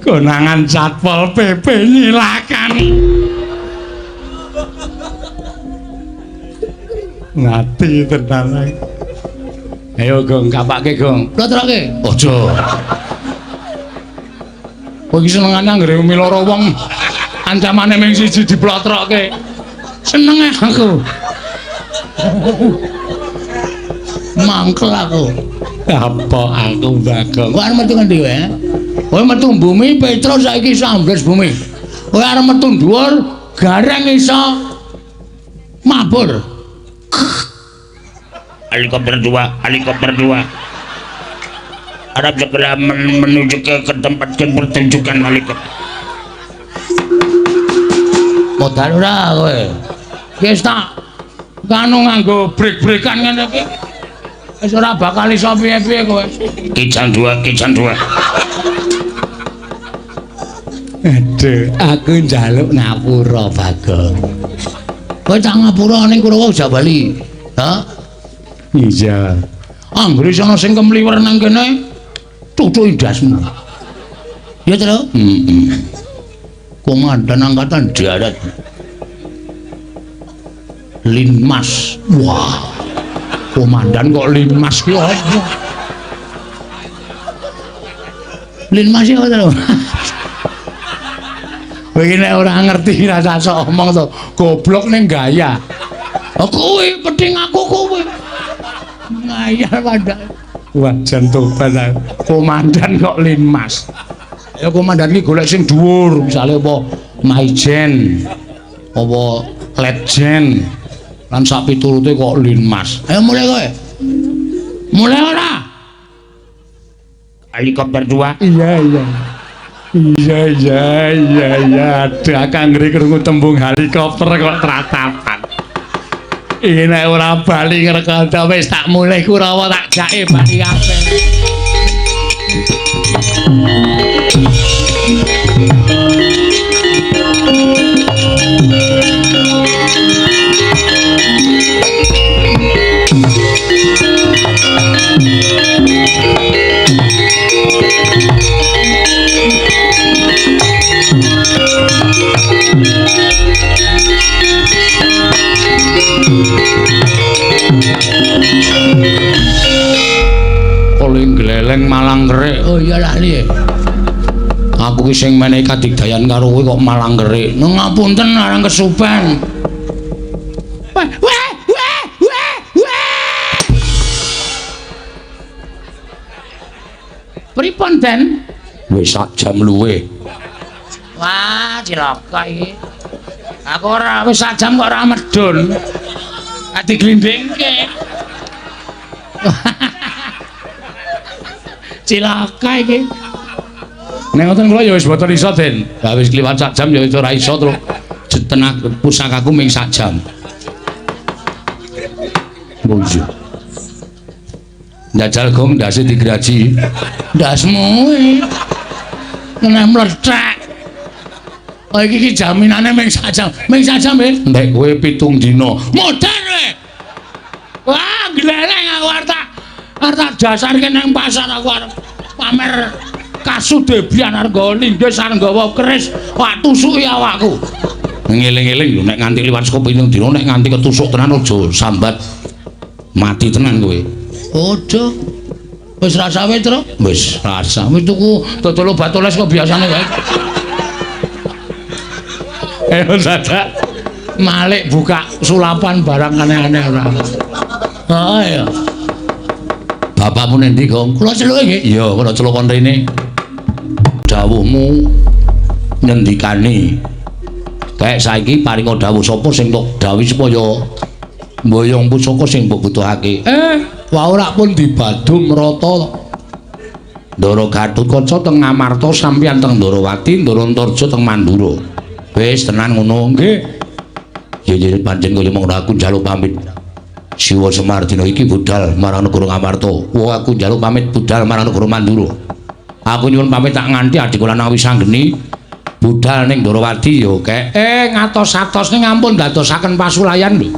konangan Satpol PP nyilakani. Mati tenan aku. Ayo Gong, kapake Gong. Plotroke. Aja. Kowe iki senengane anggere miloro wong ancamane mung siji diplotroke. Seneng aku. Mangkel aku. Apa aku Bagong? Kowe arep metu ngendi kowe? Kowe metu bumi Petro saiki iso ambles bumi. Kowe arep metu dhuwur gareng iso mabur. Helikopter 2, helikopter 2. Harap segera menuju ke tempat pertunjukan helikopter. Modal ora kowe. Wis tak kanu nganggo brek-brekan ngene iki. Wis ora bakal iso piye-piye kowe. Kijang 2, kijang 2. Aduh, aku njaluk ngapura, Bagong. Kowe tak ngapura ning Kurawa aja bali. Ha? Iya. Anggere ana sing kemliwer nang kene, tutuki ndasmu. Ya, Tru? Heeh. Komandan Angkatan Darat. Linmas. Wah. Komandan kok Linmas ki apa? Linmas ya apa, Tru? Kowe iki nek ora ngerti rasa sok omong to, goblok ning gaya. Oh kuwi penting aku kuwi. Ngayal padha. Wah, jan tobat aku. Komandan kok Linmas. Ya komandan iki golek sing dhuwur, misale apa Maijen, apa Letjen. Lan sak piturute kok Linmas. Ayo mulai kowe. Mulai ora? Helikopter 2. Iya, iya. Iya, iya, iya, iya. Aduh, aku anggere krungu tembung helikopter kok tratapan. Iki nek ora bali ngrekada wis tak mulih Kurawa tak jake bali kabeh. Koling gleleng malang kerik. Oh iya lali. Aku ki sing menehi kadigdayan karo kowe kok malang kerik. Nang ngapunten arang kesupen. Wah, wah, wah, wah, wah. Pripun, Den? Wis sak jam luwe. Wah, cilaka iki. Aku ora wis sak jam kok ora medun. Ati glindingke. Cilaka iki. Nek ngoten kula ya wis boten iso, Den. Lah wis kliwat sak jam ya wis ora iso terus tenag pusakaku ming sak jam. Oh iya. Njajal gong ndase digraji. Ndasmu iki. Nek mlethek. Oh iki iki jaminane ming sak jam. Ming sak jam, Bin. Nek kowe 7 dina. Modar kowe. Wah, gleleng aku arep tak dasarke nang pasar aku arep pamer kasudebian arep nggawa linggis arep nggawa keris, wah tusuki awakku. Ngeling-eling lho nek nganti liwat saka 7 dina nek nganti ketusuk tenan aja sambat mati tenan kowe. Aja. Wis rasa wis, Tru? Wis rasa. Wis tuku dodol obat oles kok biasane wae. Ayo dadak malik buka sulapan barang aneh-aneh ora. Oh iya. Bapakmu nendi, Gong? Kula celuke nggih. Iya, kula celuk kon rene. Dawuhmu ngendikane. Kayak saiki paringa dawuh sapa sing tok dawuh supaya mboyong pusaka sing mbok butuhake. Wah ora pun dibadum rata. Ndara Gatotkaca teng Ngamarta sampeyan teng Ndarawati, Ndara Antarja teng Mandura. Wis tenan ngono nggih. Ya ya pancen kaya mung aku njaluk pamit. Siwa Semar dina iki budal marang negara Ngamarta. Wah aku njaluk pamit budal marang negara Mandura. Aku nyuwun pamit tak nganti adikku lanang wis anggeni budal ning Ndarawati ya kek. Ngatos-atos ning ampun dadosaken pasulayan lho.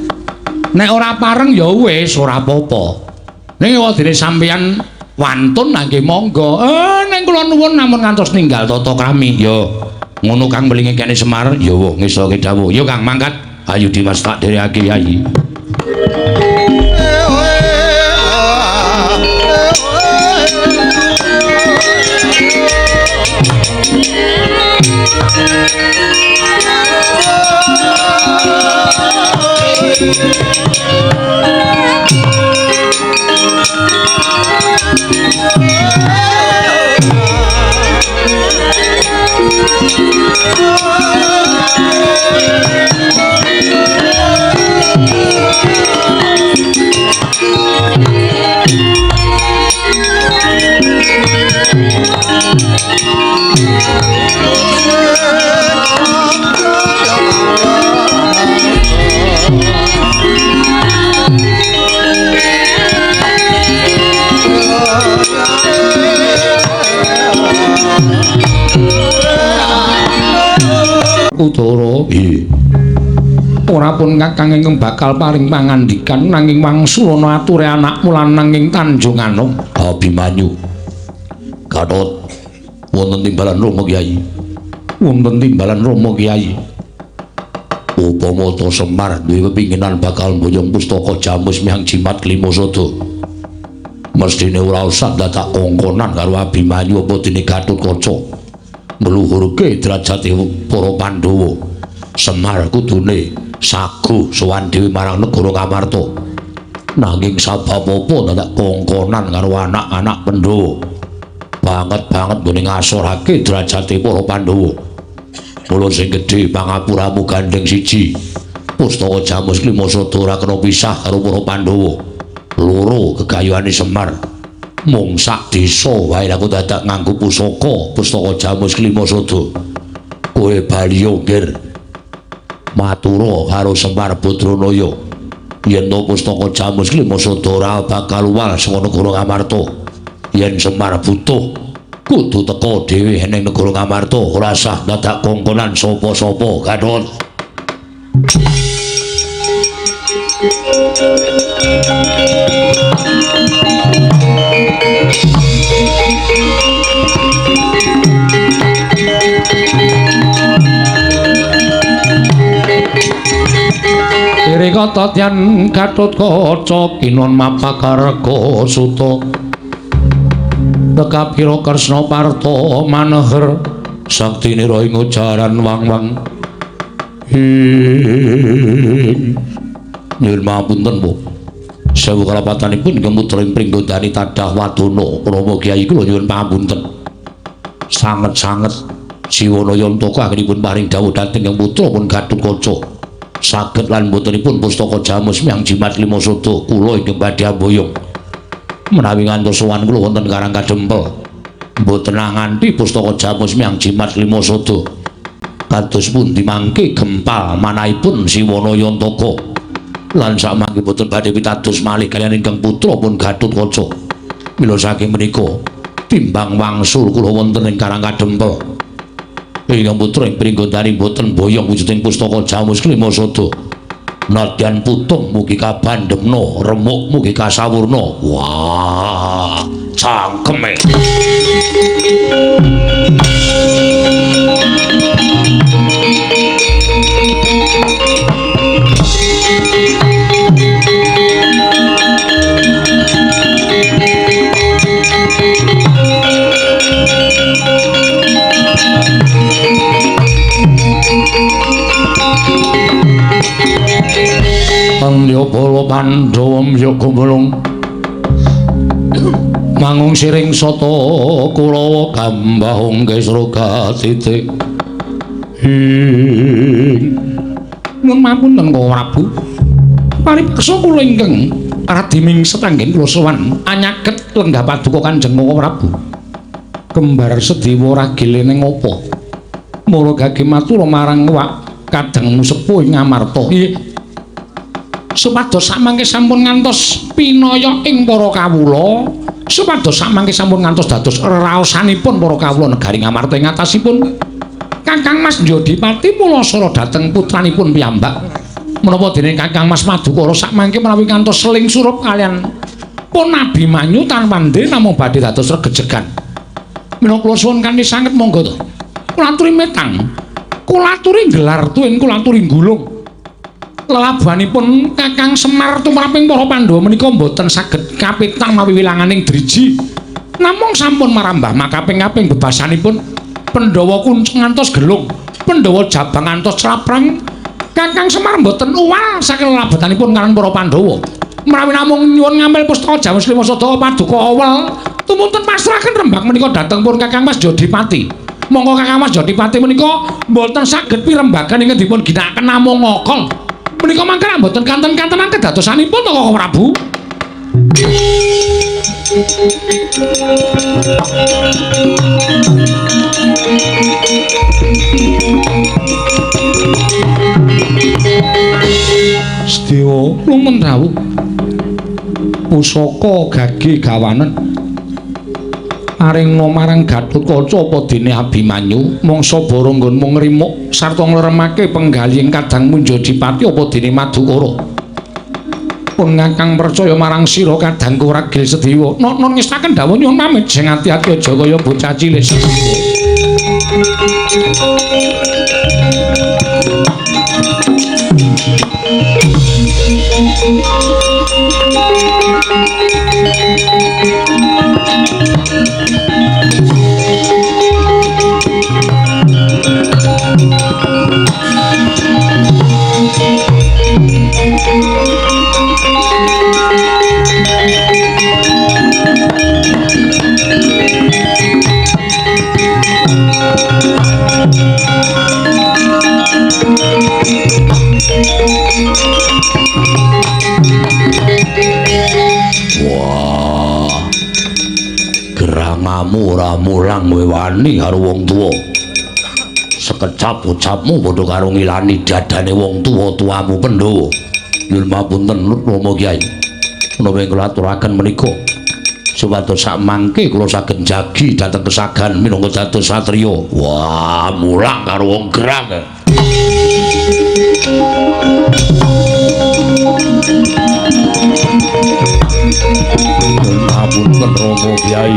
Nek ora pareng ya wis ora apa-apa. Ning wadene sampeyan wantun nggih monggo. Ning kula nuwun namun ngantos ninggal tata krami. Ya ngono Kang mlinge kene Semar ya wah ngesoke dawuh. Ya Kang mangkat. Ayo Dimas tak dherekake Yayi. Werkudara. Nggih. Ora pun Kakang ingkang bakal paring pangandikan nanging wangsulana ature anakmu lanang ing Tanjung Anom. Abimanyu. Gatot wonten timbalan Rama Kyai. Wonten timbalan Rama Kyai. Upama ta Semar duwe pepinginan bakal mboyong pustaka Jamus miyang Jimat Klimasada. Mestine ora usah dadak kongkonan karo Abimanyu apa dene Gatotkaca. Ngluhurke derajate para Pandhawa. Semar kudune saguh sowan dhewe marang negara Ngamarta. Nanging sabab apa dadak kongkonan karo anak-anak Pandhawa? Banget-banget nggone ngasorake derajate para Pandhawa. Mula sing gedhe pangapuramu gandeng siji. Pustaka Jamus Klimasada ora kena pisah karo para Pandhawa. Loro gegayuhane Semar. Mung sak desa wae aku dadak nganggo pusaka pustaka Jamus Klimasada. Kowe bali nggir. Matura karo Semar Badranaya. Yen to pustaka Jamus Klimasada ora bakal uwal saka negara Ngamarta. Yen Semar butuh kudu teka dhewe ning negara Ngamarta, ora sah dadak kongkonan sapa-sapa. Gatot. Rikata tyan Gatotkaca kinon mapakarga suta. Tekapira Kresna Parta maneher saktinira ing ujaran wang-wang. Nyuwun pangapunten, Bu. Sewu kalapatanipun ingkang putra ing Pringgondani tadah wadana Rama Kyai kula nyuwun pangapunten. Sanget-sanget Siwana Yantaka anggenipun paring dawuh dhateng ingkang putra pun Gatotkaca. Saged lan botenipun pustaka Jamus miyang Jimat Klimasada kula ingkang badhe amboyong. Menawi ngantos sowan kula wonten Karang Kadempel, mboten nganti pustaka Jamus miyang Jimat Klimasada. Kados pundi mangke gempal manahipun Siwana Yantaka. Lan samangke boten badhe pitados malih kaliyan ingkang putra pun Gatotkaca. Mila saking menika timbang wangsul kula wonten ing Karang Kadempel. Ingkang putra ing Pringgondani boten boyong wujuding pustaka Jamus Klimasada. Nadyan putung mugi kabandhemna, remuk mugi kasawurna. Wah, cangkeme. Andya para Pandhawa mbya gumulung mangung siring sata Kurawa gambahung kesra titik. Nyuwun pangapunten Kang Prabu. Paripeksa kula ingkang radi mingset anggen kula sowan anyaget lenggah paduka Kanjeng Kang Prabu. Kembar Sedewa ragile ning apa? Mula gage matur marang wak kadang sepuh ing Ngamarta. Nggih. Supados samangke sampun ngantos pinaya ing para kawula, supados samangke sampun ngantos dados reraosanipun para kawula negari Ngamarta ing atasipun Kakang Mas Jodipati Pulasara dhateng putranipun piyambak. Menapa dene Kakang Mas Madukara samangke menawi ngantos seling surup kaliyan pun Abimanyu tanpa namung badhe dados regejegan. Menawa kula suwun kanthi sanget monggo to. Kula aturi metang, kula aturi gelar tuwin, kula aturi gulung. Lelabuhanipun Kakang Semar tumraping para Pandhawa menika mboten saged kapitang mawi wilanganing driji. Namung sampun marambah makaping-kaping bebasanipun Pandhawa kuncung ngantos gelung, Pandhawa jabang ngantos claprang. Kakang Semar mboten uwal saking lelabuhanipun kaliyan para Pandhawa. Menawi namung nyuwun ngambil pustaka Jamus Klimasada paduka awel, tumunten pasrahaken rembag menika dhateng pun Kakang Mas Jodipati. Monggo Kakang Mas Jodipati menika mboten saged pirembagan ingkang dipun ginakaken namung ngokol. Menika mangke mboten kanten-kantenan kedadosanipun to Koko Prabu. Sedewa lumen rawuh. Pusaka gage gawanen. Paringna marang Gatotkaca apa dene Abimanyu mangsa bara nggonmu ngrimuk sarta ngleremake penggalihing kadangmu Jodipati apa dene Madukara. Pun ngakang percaya marang sira kadangku Ragil Sedewa. Nok-nok ngestaken dawuh nyuwun pamit sing ati-ati aja kaya bocah cilik. Wah, geramamu ora mulang kowe wani karo wong tuwa. Sekecap ucapmu padha karo ngilani dadane wong tuwa-tuwamu Pandhawa. Nyuwun papunten Rama Kyai. Menawi kula aturaken menika supados sakmangke kula saged njagi dhateng kesagan minangka dados satriya. Wah, mulang karo wong gerang. Nyuwun papunten Rama Kyai.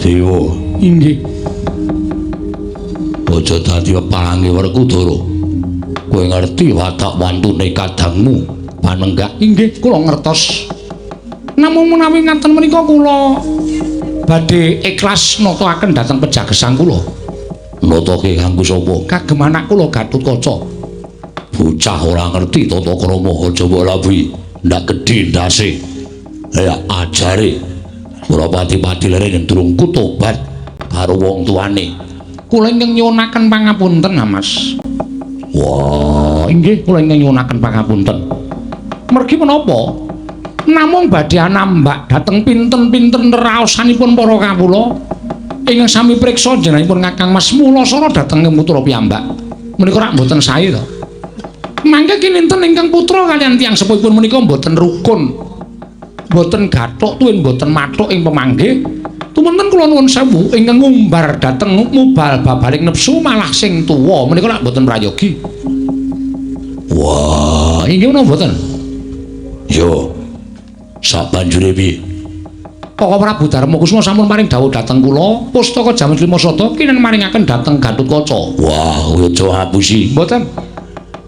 Dewa, Inggih. Aja dadi pepalange Werkudara. Kowe ngerti watak wantune kadangmu panenggak? Inggih, kula ngertos. Namung menawi ngaten menika kula badhe ikhlas nata-aken dhateng pejagesang kula. Natake kanggo sapa? Kagem anak kula Gatotkaca. Bocah ora ngerti tata krama, aja mbok labuhi. Ndak gedhe ndase. Ya ajare. Ora pati-pati lere yen durung kutobat karo wong tuane. Kula ingkang nyuwunaken pangapunten, Mas. Wah, inggih kula ingkang nyuwunaken pangapunten. Mergi menapa? Namung badhe anambak dhateng pinten-pinten raosanipun para kawula ingkang sami priksa jenengipun Kakang Mas Mulasara dhateng putra piyambak. Menika rak mboten sae to. Mangke kininten ingkang putra kaliyan tiyang sepuhipun menika mboten rukun. Mboten gathuk tuwin mboten mathuk ing pemanggih. Tumenten kula nuwun sewu ingkang ngumbar dhateng mubal babaling nepsu malah sing tuwa menika lak mboten prayogi. Wah, inggih menapa mboten? Yo. Sabanjure piye? Kaka Prabu Darma Kusuma sampun paring dawuh dhateng kula, pustaka Jamus Lima Sada kinen maringaken dhateng Gatotkaca. Wah, kowe aja ngapusi. Mboten.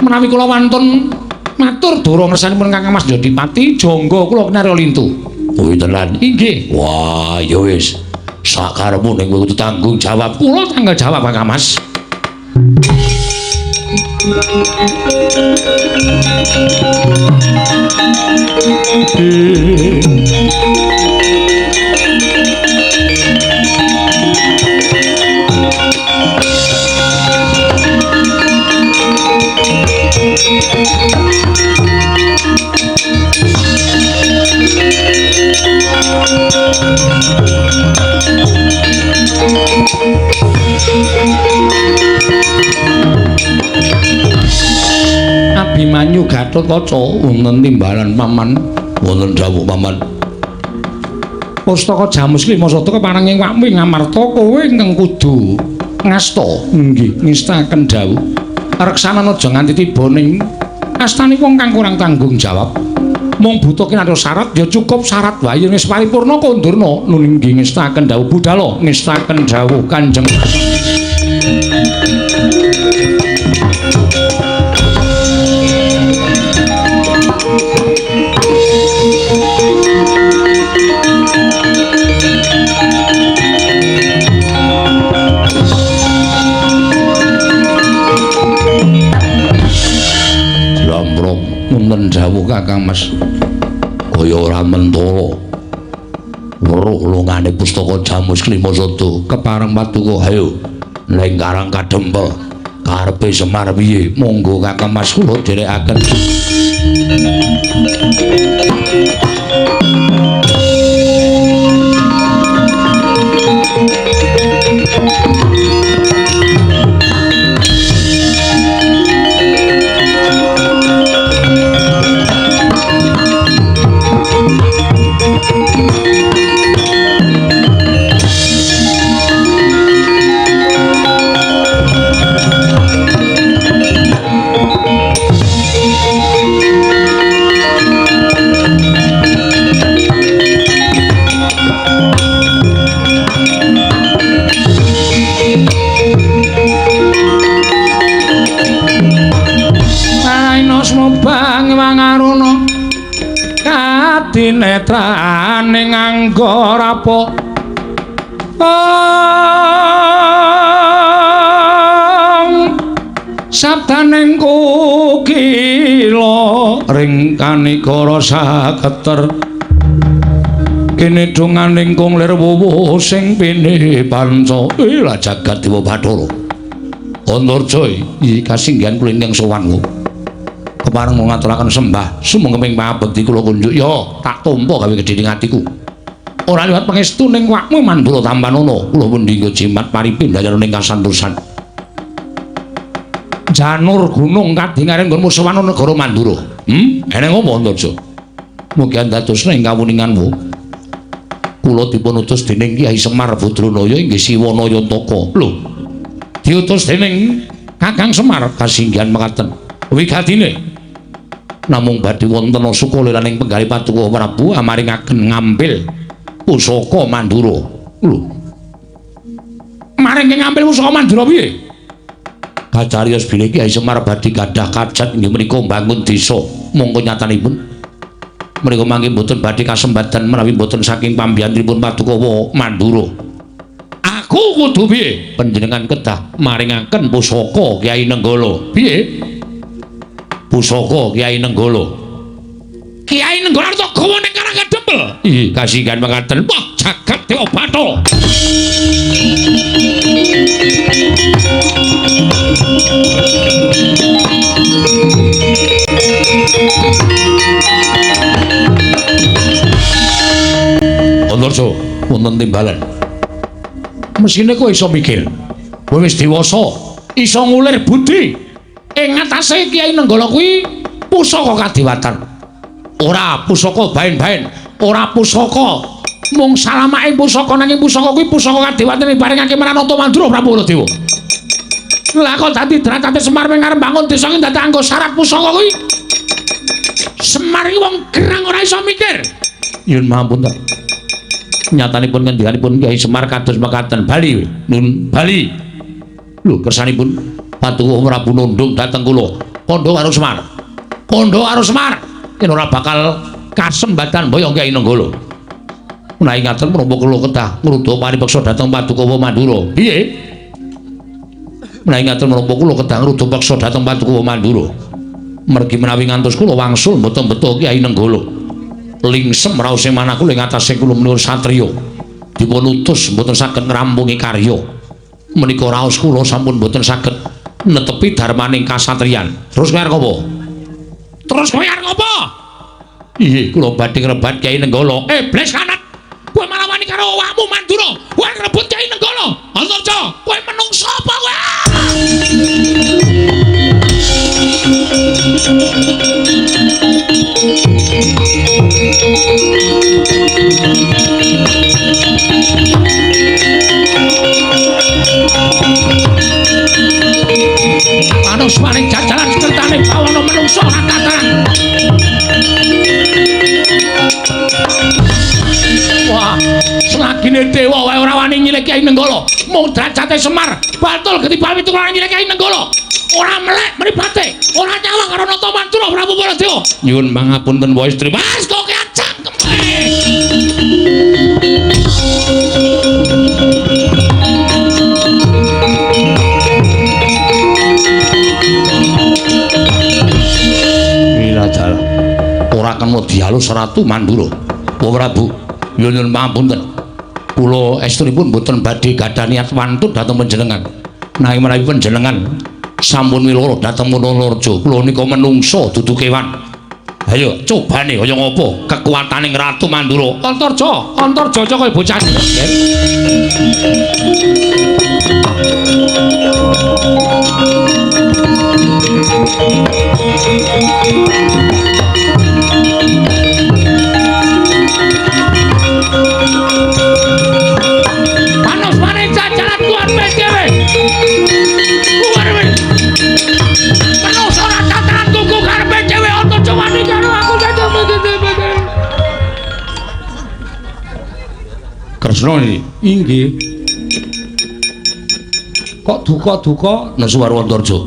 Menawi kula wantun matur dara ngersanipun Kakang Mas Jodipati, jangga kula kinarya lintu. Kuwi tenan. Inggih. Wah, ya wis. Sakarepmu ning kowe kudu tanggung jawab. Kula tanggung jawab Kakang Mas. Abimanyu Gatotkaca wonten timbalan paman, wonten dawuh paman. Pustaka Jamus Lima Sada kepareng ing wakmu ing Ngamarta kowe ingkang kudu ngasta. Nggih, ngestaken dawuh. Reksanan aja nganti tiba ning astane wong kang kurang tanggung jawab. Mung buta kinarya syarat ya cukup syarat wae yen wis paripurna kondurna. Nun inggih ngestaken dawuh budala, ngestaken dawuh Kanjeng. Jlambrong wonten dawuh Kakang Mas. Jayabaya ora mentala. Weruh lungane pustaka Jamus Klimasada kepareng paduka ayo ning Karang Kadempel. Karepe Semar piye? Monggo Kakang Mas kula dherekaken. Dinetrane nganggo rapo sabdaning kukila ring kanikara saketer kene donganing kung lir wuwuh sing pine panca ila jagat dewa Bathara Antarja iki kasinggihan kula ingkang sowan kepareng ngaturaken sembah sumengkeming pangabekti kula kunjuk ya tak tampa gawe gedhe ning atiku ora liwat pangestu ning wakmu Mandura tampanana kula pundi jimat paripin dayana ning kasantosan janur gunung kadingaren nggonmu sowan negara Mandura. Eneng apa Antarja? Mugi andadosna ing kawuninganmu kula dipun utus dening Kyai Semar Badranaya inggih Siwana Yantaka. Lho, diutus dening Kakang Semar kasinggihan mekaten wigatine namung badhe wonten sukalelaning penggalih Paduka Prabu amaringaken ngambil pusaka Mandura. Lho, maring ngambil pusaka Mandura piye? Kacariyos bilih Kyai Semar badhe gadah kajat inggih menika mbangun desa. Mongko nyatanipun menika mangke mboten badhe kasembatan menawi mboten saking pambiyantunipun Paduka Mandura. Aku kudu piye? Panjenengan kedah maringaken pusaka Kyai Nenggala. Piye? Pusaka Kyai Nenggala. Kyai Nenggala arep gawa ning Karang Kadempel. Ih, kasinggihan mekaten. Wah, jagat dewa Bathara. Antarja, wonten timbalan. Mesine kowe iso mikir. Kowe wis dewasa, iso ngulir budi. Ing ngatasé Kyai Nenggala kuwi pusaka kadewatan. Ora pusaka baen-baen, ora pusaka mung salamake pusaka nanging pusaka kuwi pusaka kadewatan diparingake marang Nata Mandura Prabu Baladewa. Lah kok dadi derajate Semar mung arep bangun desa iki dadak anggo syarat pusaka kuwi. Semar iki wong gerang ora iso mikir. Nyuwun pangapunten. Nyatanipun ngendikanipun Kyai Semar kados mekaten. Bali, nun bali. Lho, kersanipun Paduka Prabu nundung dhateng kula. Kandha karo Semar. Kandha karo Semar. Yen ora bakal kasembatan boyong Kyai Nenggala. Menawi ngaten menapa kula kedah ngruda paripeksa dhateng Paduka Mandura. Piye? Menawi ngaten menapa kula kedah ngruda peksa dhateng Paduka Mandura. Mergi menawi ngantos kula wangsul mboten beto Kyai Nenggala. Lingsem raose manah kula ing atase kula menika satriya. Dipun utus mboten saged ngrampungi karya. Menika raos kula sampun mboten saged netepi dharmaning kasatriyan. Terus kowe arep apa? Terus kowe arep apa? Inggih, kula badhe ngrebat Kyai Nenggala. Iblis kanat. Kowe malah wani karo awakmu Mandura. Kowe ngrebut Kyai Nenggala. Antarja, kowe menungso apa kowe? Manus maring jajaran sekertane bawana menungso rakataran. Wah, selagine dewa wae ora wani nyilih Kyai Nenggala. Mung derajate Semar batul getibal pitu ora nyilih Kyai Nenggala. Ora melek mripate, ora nyawang karo Nata Mandura Prabu Baladewa. Nyuwun pangapunten wae istri. Mas kok cangkem. Wila dalah. Ora ngaturaken wedhi alus Ratu Mandura. Wa Prabu, nyuwun pangapunten. Kula estunipun mboten badhe gadah niat wantun dhateng panjenengan. Nanging menawi panjenengan sampun wiloro dhateng Munalareja, kula nika menungsa dudu kewan. Ayo cobane kaya ngapa kekuataning Ratu Mandura. Antarja, Antarja kaya bocah. Panos mane jajaran tuan PDW. Penuh ora cataran tuku karepe dhewe Antarja wani karo aku dadi. Kresna iki. Inggih. Kok duka-duka nesu karo Antarja.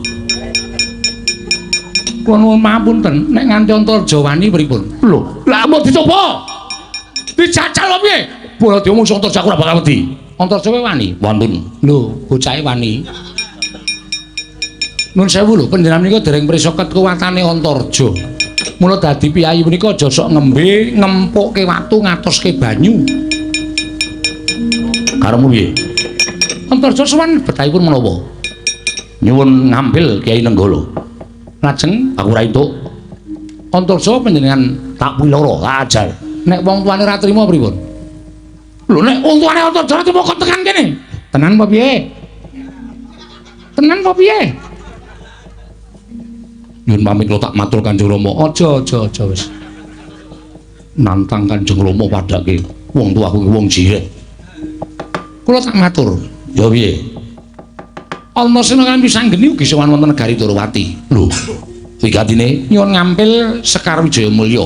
Kula nuwun pangapunten, nek nganti Antarja wani pripun? Lho, lah mau dicoba. Dijajal piye? Baladewa mung Antarja aku ora bakal wedi. Antarja wae wani. Wantun. Lho, bocahe wani. Nun sewu lho, panjenengan menika dereng prisa kekuwatane Antarja. Mula dadi piyayi menika aja sok ngembe, ngempukke watu, ngatoske banyu. Karepmu piye? Antarja sowan betahipun menapa? Nyuwun ngambil Kyai Nenggala. Lajeng aku ora entuk. Antarja panjenengan tak piloro, tak ajar. Nek wong tuane ora trima pripun? Lho nek wong tuane Antarja ora trima kok tekan kene. Tenan apa piye? Tenan apa piye? Nyuwun pamit kula tak matur Kanjeng Rama. Aja aja aja wis. Nantang Kanjeng Rama padake wong tuaku ki wong jiret. Kula tak matur. Ya piye? Antasena kan pisanggeni ugi sowan wonten negari Dwarawati. Lho, wigatine nyuwun ngampil Sekar Wijaya Mulya.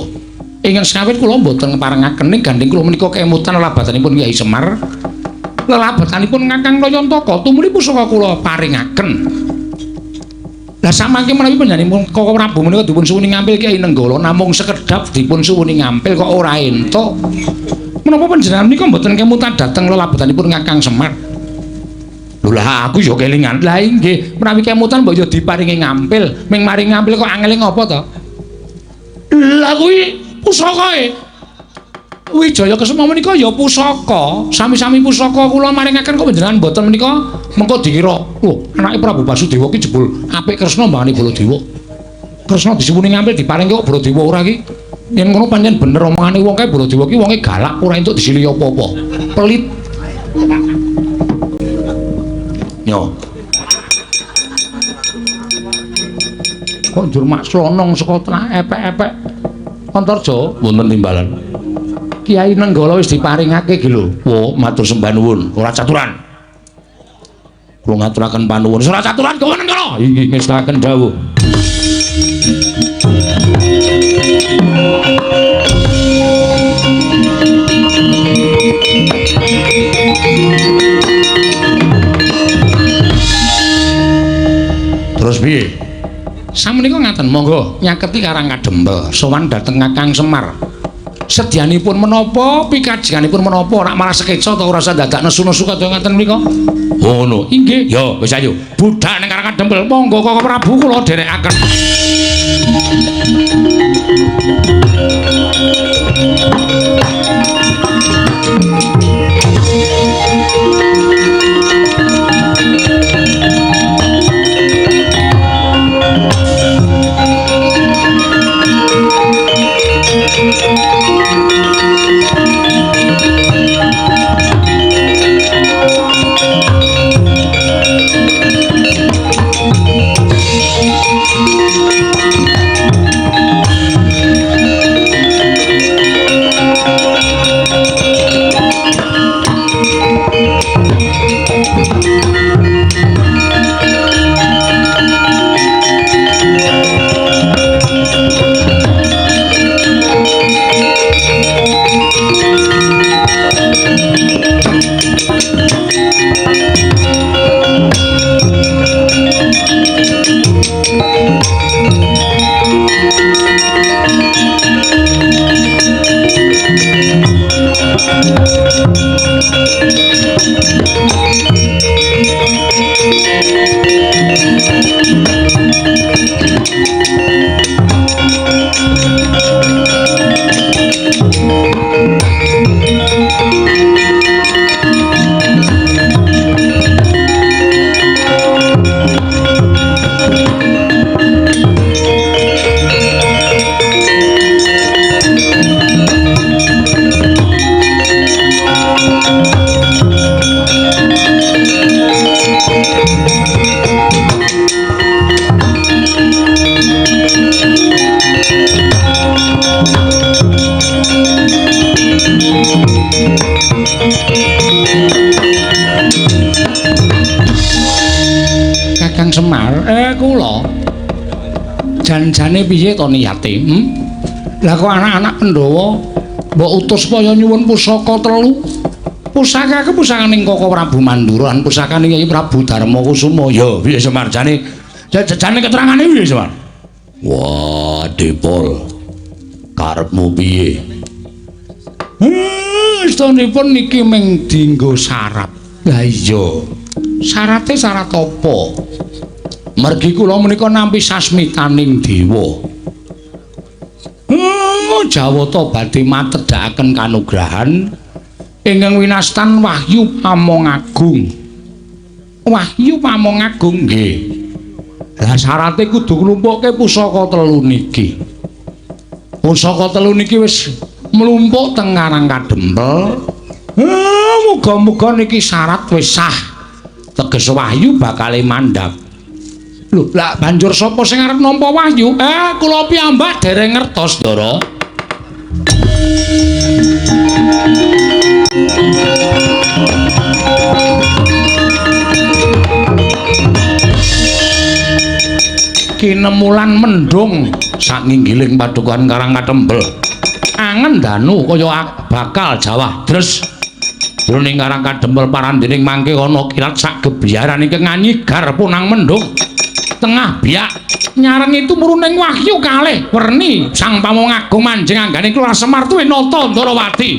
Ingkang sekawit kula mboten parengaken ning gandeng kula menika kemutan lelabatanipun Kyai Semar. Lelabatanipun Kakang Nayantaka tumuli pusaka kula paringaken. Lah samangke menawi panjenenganipun Koko Prabu menika dipun suwuni ngampil Kyai Nenggala namung sekedhap dipun suwuni ngampil kok ora entuk. Menapa panjenengan menika mboten kemutan dhateng lelabatanipun Kakang Semar? Lho lah aku ya kelingan. Lah inggih, menawi kemutan mbok ya diparingi ngampil, ming maring ngampil kok angele ngopo to? Lah kuwi pusakae. Wijaya Kesuma menika ya pusaka, sami-sami pusaka kula maringaken kok panjenengan mboten menika mengko dikira, wah, anake Prabu Basudewa ki jebul apik Kresna mbangane Baladewa. Kresna disuwuni ngampil diparingi kok Baladewa ora ki. Yen ngono pancen bener omongane wong kae Baladewa ki wonge galak ora entuk disilihi apa-apa. Pelit. Yo. Kok njur mak slonong saka tengah epek-epek. Antarja wonten timbalan. Kyai Nenggala wis diparingake iki lho. Wo, matur sembah nuwun, ora caturan. Kula ngaturaken panuwun. Ora caturan gawa Nenggala. Inggih ngestakaken dawuh. Terus piye? Samenika ngaten, monggo nyaketi Karang Kadempel, sowan dhateng Kakang Semar. Sedyanipun menapa, pikajenganipun menapa, rak malah sekeca ta ora usah dadak nesu-nesu kaya ngaten menika. Oh ngono. Inggih. Ya wis ayo. Budhak ning Karang Kadempel, monggo Koko Prabu kula dherekaken. Jane piye to niate? Lah kok anak-anak Pandhawa mbok utus supaya nyuwun pusaka telu? Pusaka ku pusakaning Koko Prabu Mandura lan pusakaning Kyai Prabu Darma Kusuma. Ya piye Semar jane? Jane keterangane piye Semar? Wah, Depol. Karepmu piye? Istonipun niki mung dienggo syarat. Lah iya. Syarate syarat apa? Mergi kula menika nampi sasmitaning dewa. Jawata badhe matedhakaken kanugrahan ingkang winastan Wahyu Pamong Agung. Wahyu Pamong Agung nggih. Lah syarate kudu nglumpukke pusaka telu niki. Pusaka telu niki wis mlumpuk teng Karang Kadempel. Muga-muga niki syarat wis sah. Teges wahyu bakale mandhap. Lho, lah banjur sapa sing arep nampa wahyu? Kula piyambak dereng ngertos, Ndara. Kinemulan mendung sanginggiling padukuhan Karang Katembel. Angen danu kaya bakal jawah dres. Jroning Karang Kadempel parandening mangke ana kilat sak gebiyaran ingkang nganyigar punang mendung. Tengah biak nyarengi tumruning wahyu kalih werni Sang Pamong Agung manjing anggane Kelurahan Semar tuwe nata Ndarawati.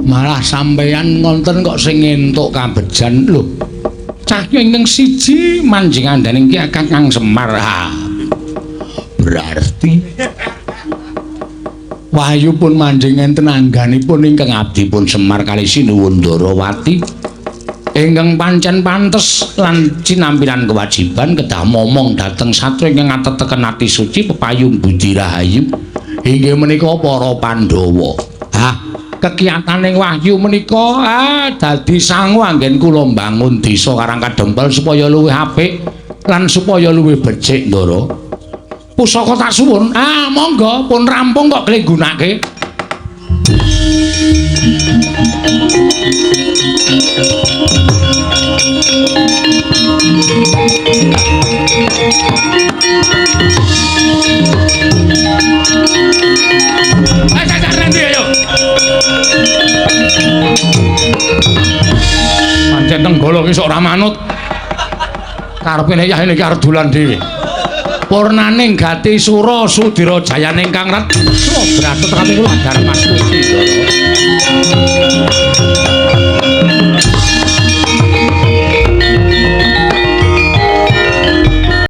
Malah sampeyan ngonten kok sing entuk kabejan lho. Cahya ingkang siji manjing andaning ki Kakang Semar. Ha. Berarti wahyu pun manjing enten angganipun ingkang abdi pun Semar kali Sinuwun Ndarawati ingkang pancen pantes lan cinampilan kewajiban kedah momong dhateng satya ingkang ateteken ati suci pepayung budi rahayu inggih menika para Pandhawa. Ha, kekiyataning wahyu menika dadi sangu anggen kula mbangun desa Karang Kadempel supaya luwih apik lan supaya luwih becik, Ndara. Pusaka tak suwun. Monggo pun rampung kok kle gunake. Ayo. Pancen Tenggala ki sok ora manut. Karepe nek yahene iki arep dolan dhewe. Purnaning gati sura sudira jayaning kang retsa bratut kami kula Darmastuti.